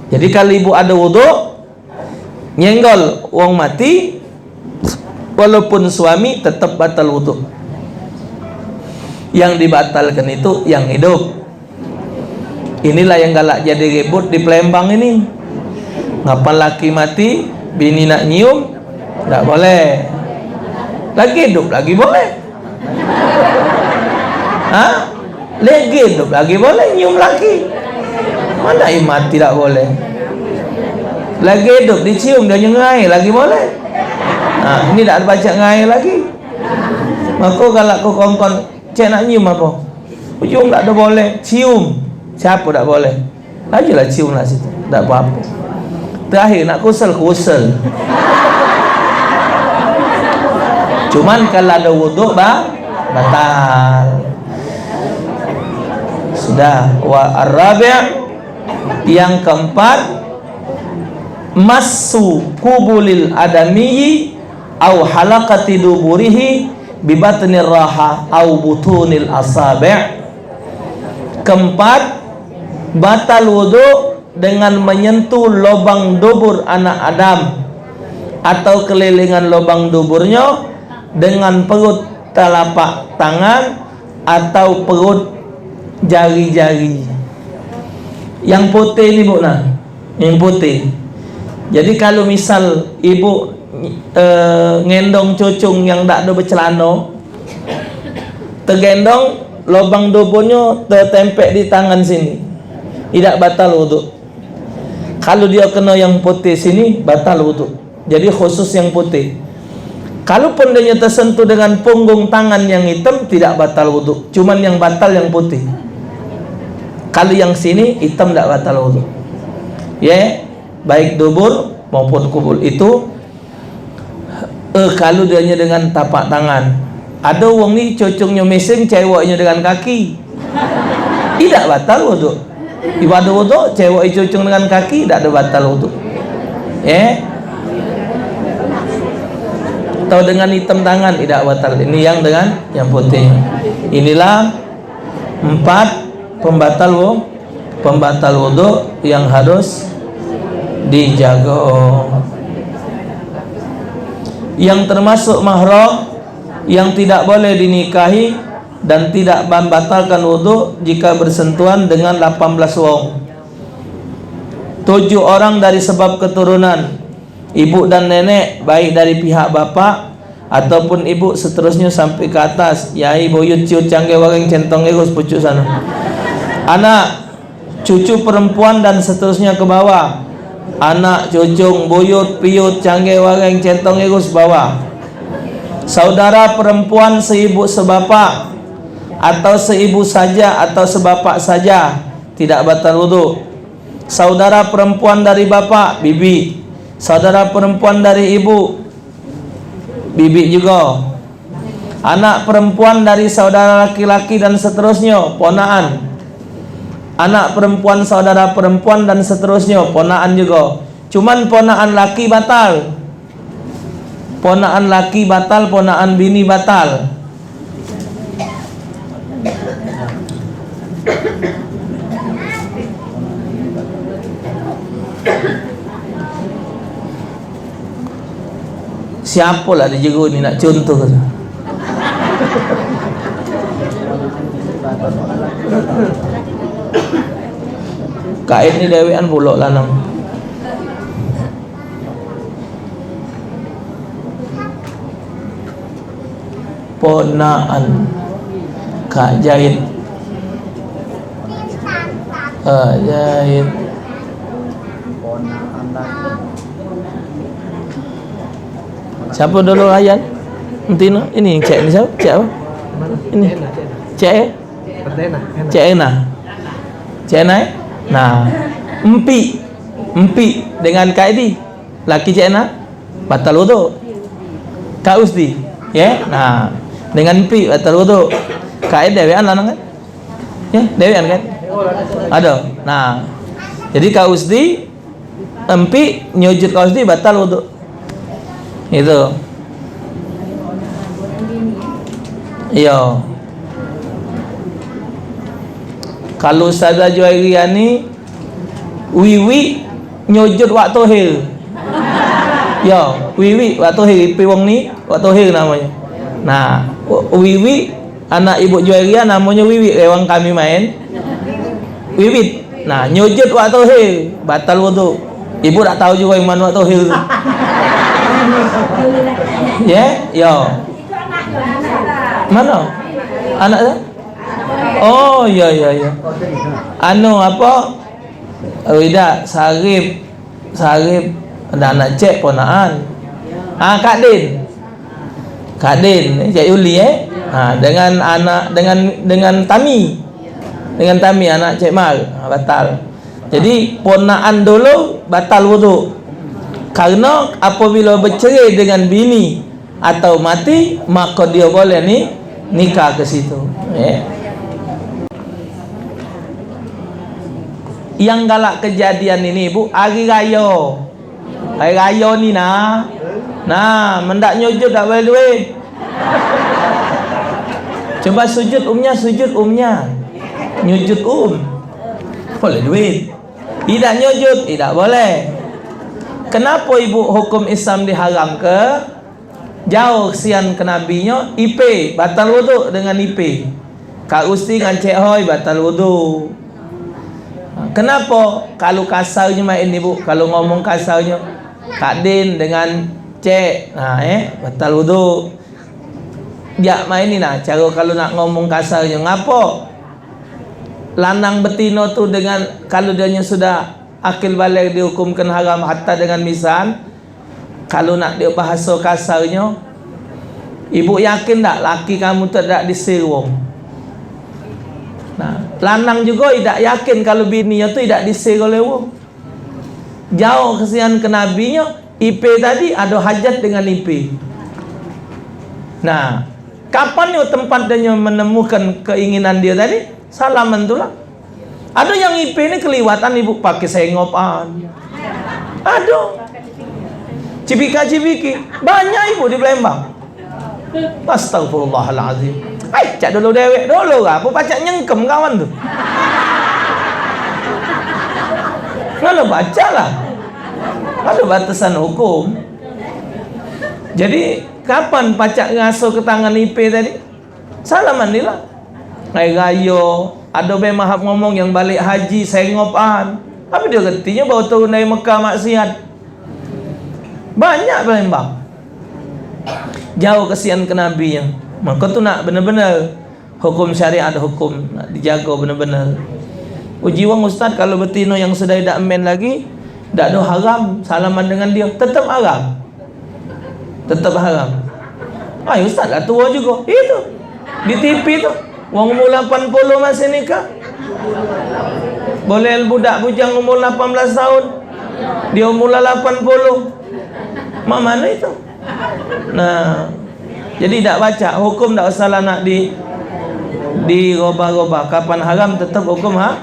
Jadi kalu ibu ada wuduk, nyenggol wong mati, walaupun suami, tetap batal wuduk. Yang dibatalkan itu yang hidup. Inilah yang galak jadi ribut di Palembang ini. Ngapan laki mati, bini nak nyium, dak boleh. Lagi hidup lagi boleh. Ha? Lagi hidup lagi boleh nyium laki. Mana yang mati dak boleh? Lagi hidup dicium dia nyengai lagi boleh. Ha, ini dak ada pacak ngai lagi. Maka galak ku kongkon, "Cek nak nyium apa?" Ujung dak ada boleh. Cium. Siapa dak boleh? Ajalah cium lah situ. Dak apa-apa. Terakhir nak kusel, kusel. Cuman kalau ada wuduk, ba-, batal. Sudah. Wa ar-rabi', yang keempat, massu qubulil adamiyyi au halaqati duburihi bibatnir raha au butunil asabi'. Keempat, batal wuduk dengan menyentuh lubang dubur anak Adam atau kelilingan lubang duburnya dengan perut telapak tangan atau perut jari-jari. Yang putih ni, Bu, nah. Yang putih. Jadi, kalau misal ibu, eh, ngendong cucung yang dak ada becelana, tegendong, lubang duburnyo tetempek di tangan sini. Idak batal wuduk. Kalau dia kena yang putih sini, batal wuduk. Jadi khusus yang putih. Kalaupun dia tersentuh dengan punggung tangan yang hitam, tidak batal wuduk. Cuman yang batal yang putih. Kalau yang sini hitam, tidak batal wuduk. Ya, baik dubur maupun kubul itu, eh, kalau dia dengan tapak tangan. Ada wong ni cucungnyo mising, ceweknyo dengan kaki. Idak batal wuduk. Ibadah wuduk, cewek cucung dengan kaki, dak ada batal wuduk. Eh? Atau dengan hitam tangan, idak batal. Ini yang dengan yang putih. Inilah empat pembatal wu-, pembatal wuduk yang harus dijaga. Yang termasuk mahram yang tidak boleh dinikahi dan tidak membatalkan wuduk jika bersentuhan dengan lapan belas wong. Tujuh orang dari sebab keturunan, ibu dan nenek, baik dari pihak bapak ataupun ibu, seterusnya sampai ke atas, yai, buyut, ciut, canggai, wareng, centong, erus, pucuk sana. Anak, cucu perempuan dan seterusnya ke bawah. Anak, cucung, buyut, piut, canggai, wareng, centong, erus, bawah. Saudara perempuan seibu sebapak atau seibu saja atau sebapak saja tidak batal wuduk. Saudara perempuan dari bapak, bibi. Saudara perempuan dari ibu, bibi juga. Anak perempuan dari saudara laki-laki dan seterusnya, ponaan. Anak perempuan saudara perempuan dan seterusnya, ponaan juga. Cuman ponaan laki batal. Ponaan laki batal, ponaan bini batal. Siapo lah di jero ni nak contoh tu? Kain ni dewekan pulok lanang. Ponaan. Kak Jahit. Kak Jahit. Siapa dulu, Ayan? Entino. Ini cek ni siapa? Cek apa? Ini. Cek, eh? Cek Ena. Cek Ena, eh? Nah. Empi. Empi dengan Kak Edi. Laki Cek Ena. Batal wuduk. Kak Usti. Ya. Nah. Dengan empi batal wuduk. Kak Edi dewean lanang kan? Ya, dewean kan? Ada. Nah. Jadi Kak Usti, empi nyujud Kak Usti batal wuduk. Itu. Iyo. Kalu Ustazah Juwairiah ni, wiwi nyujud wak tohir. Yo, wiwi wak tohir, ipe wong ni wak tohir namonyo. Nah, wiwi anak Ibu Juwairiah namonyo Wiwi, lewat kami main. Wiwit. Nah, nyujud wak tohir, batal wuduk. Ibu dak tau jugo yang mano wak tohir tu. Ye? Yo. Mano? Anak tu? Oh, iyo, iyo, iyo. Anu, apo? Oh, idak, Sarip. Sarip. Ado anak Cek, ponaan. Ah, Kak Din. Kak Din, Cek Yuli, eh? Ha, dengan anak, dengan, dengan Tami. Dengan Tami, anak Cek Mar. Ha, batal. Jadi, ponaan dulu batal wuduk. Karena apabila bercerai dengan bini atau mati, maka dia boleh ni nikah ke situ. Eh. Yang galak kejadian ini, Bu, hari raya. Hari raya ni nah. Nah, men dak nyujud dak boleh duit. Coba sujud umnya, sujud umnya. Nyujud um. Boleh duit. Idak nyujud, idak boleh. Kenapo ibu hukum Islam diharamke? Jauh kesian ke nabinyo, ipe, batal wuduk dengan ipe. Kak Usti ngancek hoi, batal wuduk. Kenapo? Kalu kasarnyo main ibu, kalu ngomong kasarnyo, Kak Din dengan Cek, nah, eh, batal wuduk. Jak main ni nah, caro kalu nak ngomong kasarnyo, ngapo? Lanang betino tu dengan, kalu dianyo sudah akil baligh dihukumkan haram hatta dengan misan, kalu nak dio bahaso kasarnyo, ibu yakin dak laki kamu tu dak disir wong? Nah, lanang jugo idak yakin kalu bininyo tu idak disir oleh wong. Jauh kesian ke nabinyo, ipe tadi ado hajat dengan ipe. Nah, kapan yo tempat dio menemukan keinginan dio tadi? Salaman tu lah. Ado yang ipe ni keliwatan ibu pake sengopan. Ado. Cipika-cipiki. Banyak ibu di Palembang. Astagfirullahalazim. Ai, cak dulu dewek dulu lah. Apo pacak nyengkem kawan tu? Ngano baca lah. Ado batasan hukum. Jadi, kapan pacak ngaso ke tangan ipe tadi? Salaman ni lah. Hari rayo, ado be mahap ngomong yang balik haji, sengopan. Apo dio ngertinyo baru turun dari Mekah maksiat? Banyak Palembang. Jauh kesian ke nabinyo. Mako tu nak bener-bener hukum syariat, hukum nak dijago bener-bener. Uji wong ustaz, kalu betino yang sudah idak men lagi, dak ado haram salaman dengan dio, tetep haram. Tetep haram. Ai, ustaz lah tuo jugo. Itu. Di T V tu. Wong umur lapan puluh masih nikah. Boleh budak bujang umur lapan belas tahun. Dia umur lah lapan puluh. Mak mana itu? Nah. Jadi dak pacak. Hukum dak usahlah nak di, dirobah-robah. Kapan haram tetap hukum ha?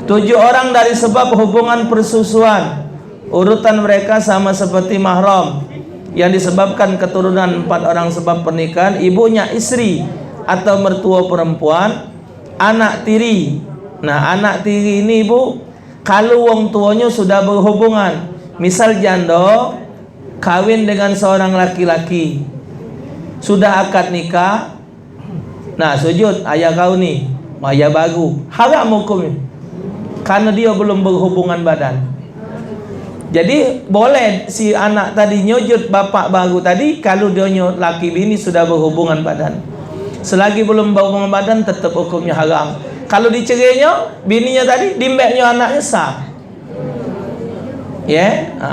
Tujuh orang dari sebab hubungan persusuan. Urutan mereka sama seperti mahram yang disebabkan keturunan empat orang sebab pernikahan, ibunya istri atau mertua perempuan, anak tiri. Nah, anak tiri ini, ibu, kalu wong tuonyo sudah berhubungan, misal jando kawin dengan seorang laki-laki, sudah akad nikah, nah, sujud, ayah kau ni, ayah baru. Haram hukumnyo. Karena dia belum berhubungan badan. Jadi, boleh si anak tadi nyujud bapak baru tadi, kalu dionyo laki bini sudah berhubungan badan. Selagi belum berhubungan badan, tetap hukumnya haram. Kalu dicereinyo, bininyo tadi, dimbeknyo anaknyo sah. Ya? Ha.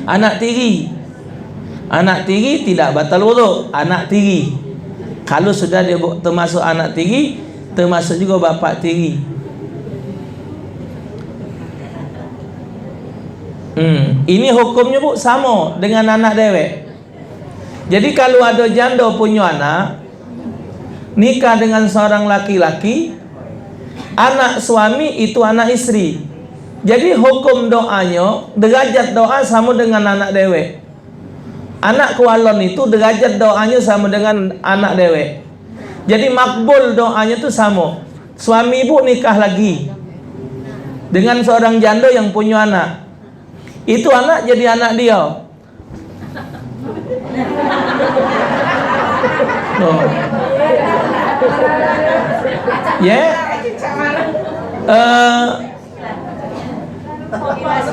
Anak tiri. Anak tiri tidak batal wuduk. Anak tiri. Kalu sudah dia bu-, termasuk anak tiri, termasuk juga bapak tiri. Hmm, ini hukumnya, Bu, samo dengan anak dewek. Jadi, kalu ado jando punyo anak, nikah dengan seorang laki-laki, anak suami itu anak istri. Jadi, hukum doanyo, derajat doa samo dengan anak dewek. Anak kualon itu derajat doanyo samo dengan anak dewek. Jadi, makbul doanyo tu samo. Suami ibu nikah lagi dengan seorang jando yang punyo anak. Itu anak jadi anak dio. Oh. Ya. Eh,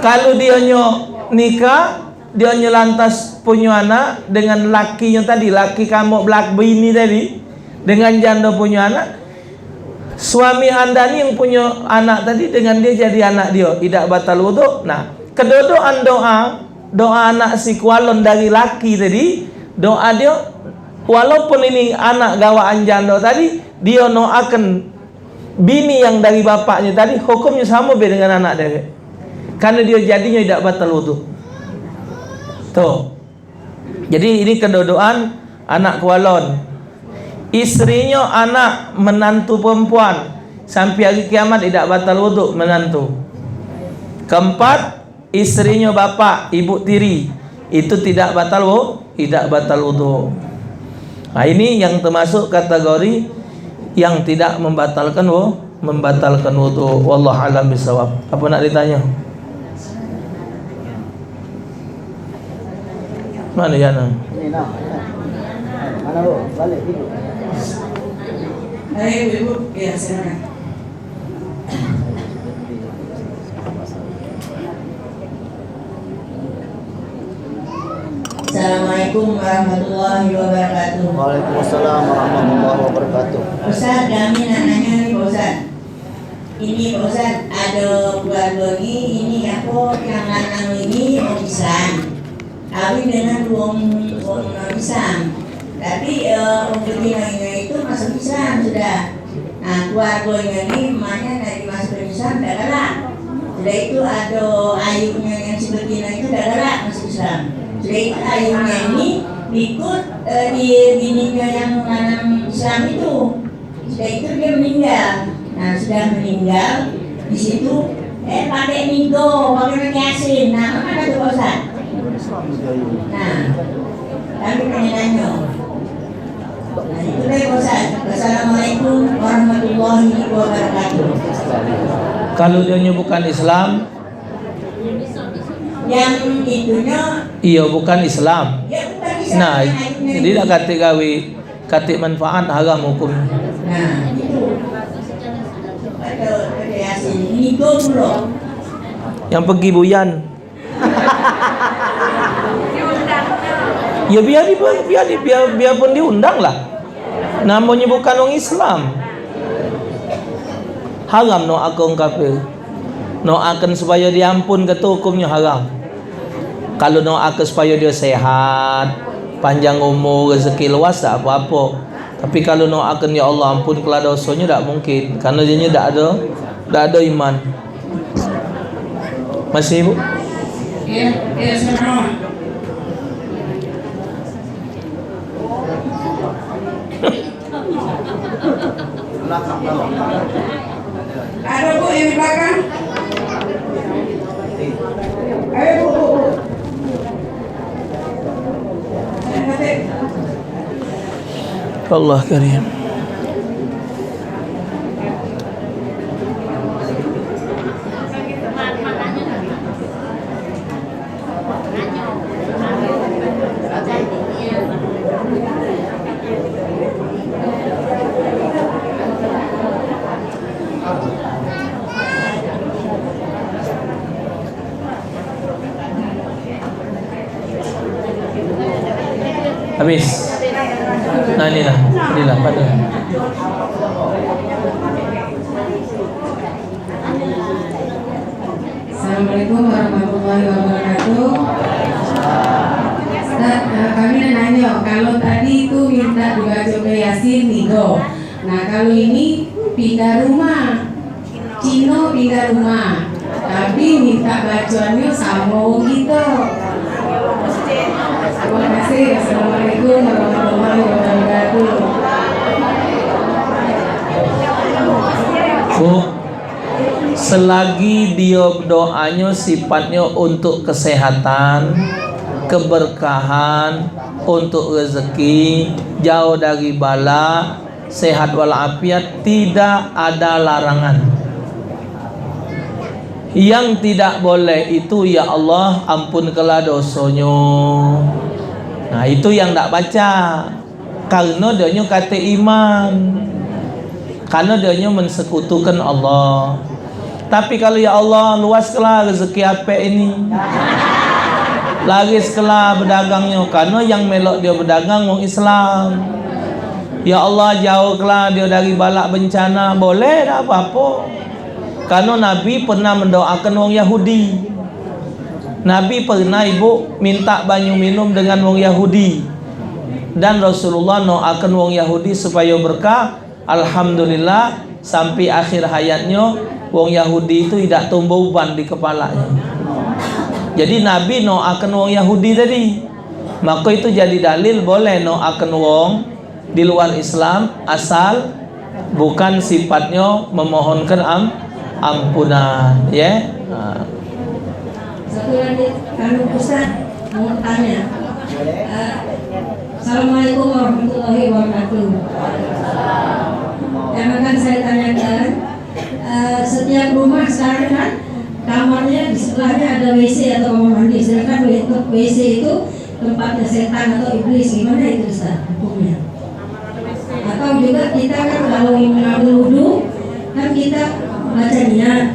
kalu dionyo nikah, dionyo lantas punyo anak dengan lakinyo tadi, laki kamu belak bini tadi, dengan jando punyo anak, suami anda ni yang punyo anak tadi dengan dio jadi anak dio, idak batal wuduk. Nah, kedodoan doa, doa anak si kualon dari laki tadi, doa dio, walaupun ini anak gawaan jando tadi, dio noaken bini yang dari bapaknyo tadi, hukumnyo samo be dengan anak dewek. Karno dio jadinyo idak batal wuduk. Tuh. Jadi, ini kedodoan anak kualon. Istrinyo anak menantu perempuan, sampai hari kiamat idak batal wuduk menantu. Keempat, istrinyo bapak, ibu tiri, itu tidak batal wu-, idak batal wuduk. Nah, ini yang termasuk kategori yang tidak membatalkan wu-, membatalkan wuduk. Wallahu a'lam bishawab. Apa nak ditanyo? Mano Yana? Ini nah. Mano, Bu? Balik dulu. Ayo, Ibu. Ya, silakan. Assalamualaikum warahmatullahi wabarakatuh. Waalaikumsalam warahmatullahi wabarakatuh. Ustaz, kami nak nanya ni, Pak Ustaz. Ini, Pak Ustaz, ado keluarga ni, ini apo, yang lanang ini wong Islam. Kawin dengan wong, wong non Islam. Tapi, eh, wong betinonyo itu masuk Islam sudah. Nah, keluargonyo ni, emaknyo nak dimasukin Islam dak galak. Sudah itu ado ayunyo yang si betino itu dak galak masuk Islam. Sudah itu ayunyo ni ikut, eh, di bininyo yang lanang Islam itu. Sudah itu dia meninggal. Nah, sudah meninggal, di situ, eh, pakai nigo, pakai, pakai asin. Nah, mana tu, Pak Ustaz? Nah, kami pengen nanya. Nah, itu deh, Pak Ustaz. Wassalamualaikum warahmatullahi wabarakatuh. Kalu dionyo bukan Islam, yang itunyo, iyo, bukan Islam. Ya, bukan Islam. Nah, jadi dak katik gawe, katik manfaat, haram hukumnyo. Nah, itu. Ada, ada yasin. Nigo pulo. Yang pergi buyan. Ya, biar di, biar di, biar, biarpun diundang lah. Namonyo bukan wong Islam. Haram noake wong kafir. Noaken supayo diampun, ke tu hukumnyo haram. Kalu noake supayo dio sehat, panjang umur, rezeki luas, dak apo-apo. Tapi kalu noaken, "Ya Allah, ampunkanlah dosonyo," dak mungkin. Karno dionyo dak ado, dak ado iman. Masih, Bu? Iya, iya, sama-sama. Ada, Bu, yang di belakang? Ayo, Bu, Bu, Bu. Ayo, Kak. Allah Karim. Habis. Nah, inilah. Inilah, pada. Assalamualaikum warahmatullahi wabarakatuh. Ustaz, eh, kami nak nanya, kalau tadi itu minta dibacakan Yasin tiga. Nah, kalau ini pindah rumah. Cino pindah rumah. Tapi minta bacaannya sama wong kita. Terima kasih. Assalamualaikum warahmatullahi wabarakatuh. Bu, selagi dia doanya sifatnya untuk kesehatan, keberkahan, untuk rezeki, jauh dari bala, sehat walafiat, tidak ada larangan. Yang tidak boleh itu, ya Allah, ampunkanlah dosanya. Nah, itu yang ndak baca. Karena dia nyo kate iman. Karena dia nyo mensekutukan Allah. Tapi kalau, "Ya Allah, luaskanlah rezeki Apek ini. Lariskanlah bedagangnyo." Karena yang melok dia bedagang wong Islam. "Ya Allah, jauhkanlah dia dari balak bencana." Boleh, dak apa-apa. Karena Nabi pernah mendoakan wong Yahudi. Nabi pernah, Ibu, minta banyu minum dengan wong Yahudi. Dan Rasulullah doakan wong Yahudi supaya berkah. Alhamdulillah, sampai akhir hayatnya, wong Yahudi itu idak tumbuh uban di kepalanya. Jadi, Nabi doakan wong Yahudi tadi. Maka itu jadi dalil boleh doakan wong di luar Islam, asal bukan sifatnya memohonkan am-, ampunan, ya. Ha. Satu lagi, anu, Ustaz, mau tanya. Eh, Assalamualaikum warahmatullahi wabarakatuh. Yang akan saya tanyakan, eh, setiap rumah sekarang kan kamarnya di sebelahnya ada W C atau kamar mandi, sedangkan W-, W C itu tempatnya setan atau iblis, gimana itu, Ustaz, hukumnya? Atau juga kita kan kalau ngambil wudu, kan kita baca niat.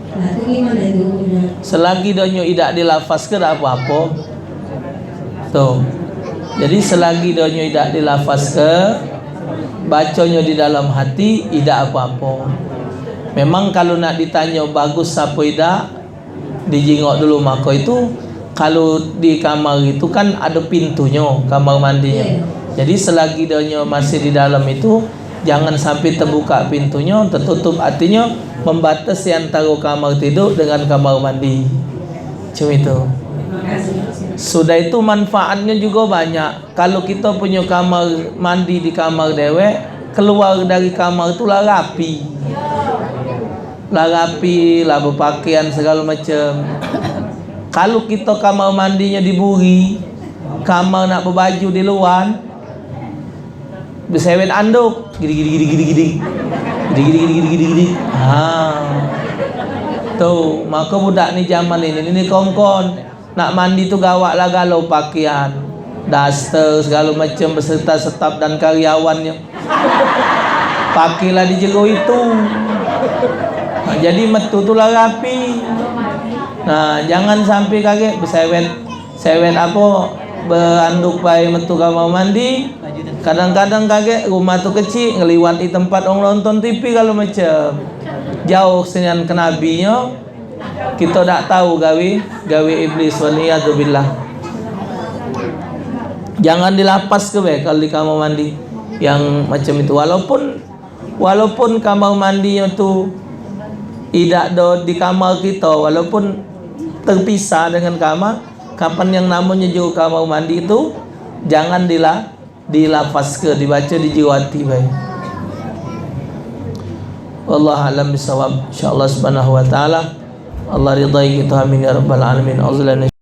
Nah, itu gimana itu hukumnya? Selagi donyo idak dilafazke, dak apo-apo. Tuh. Jadi, selagi donyo idak dilafazke, baconyo di dalam hati, idak apo-apo. Memang, kalu nak ditanyo bagus apo idak, dijingok dulu, mako itu kalu di kamar itu kan ado pintunyo, kamar mandinyo. Iya. Jadi, selagi donyo masih di dalam itu, jangan sampai tebuka pintunyo, tertutup, artinyo membatas antaro kamar tiduk dengan kamar mandi. Cuma itu. Sudah itu, manfaatnyo jugo banyak. Kalu kito punyo kamar mandi di kamar dewek, keluar dari kamar tu lah rapi. Lah rapi, lah bepakaian segalo macem. Kalu kito kamar mandinyo di buri, kamar nak bebaju di luar, besewet anduk, gidi, gidi, gidi, gidi, gidi. Gidi, gidi, gidi, gidi, gidi, gidi. Ha. Tuh, maka budak ni zaman ini, ini kongkon. Nak mandi tu gawak lah galo pakean, daster, segalo macem beserta staf dan karyawannyo. Pakailah di jero itu. Nah, jadi metu tu lah rapi. Nah, jangan sampai kagek besewet, sewet apo, beanduk bae metu kamar mandi. Kadang-kadang kagek rumah tu kecik, ngeliwati tempat wong nonton T V, galo macem. Jauh sinan ke nabinyo. Kito dak tau gawe, gawe iblis, wal iyadzu billah. Jangan dilapazke be kalu di kamar mandi yang macam itu. Walaupun, walaupun kamar mandinyo tu idak do di kamar kito, walaupun terpisah dengan kamar, kapan yang namonyo jero kamar mandi tu, jangan dila-, dilafazke, dibaco di jero ati bae. Wallahu a'lam bishawab. Insyaallah subhanahu wa ta'ala Allah ridai kito, amin ya rabbal alamin. Auzubillahi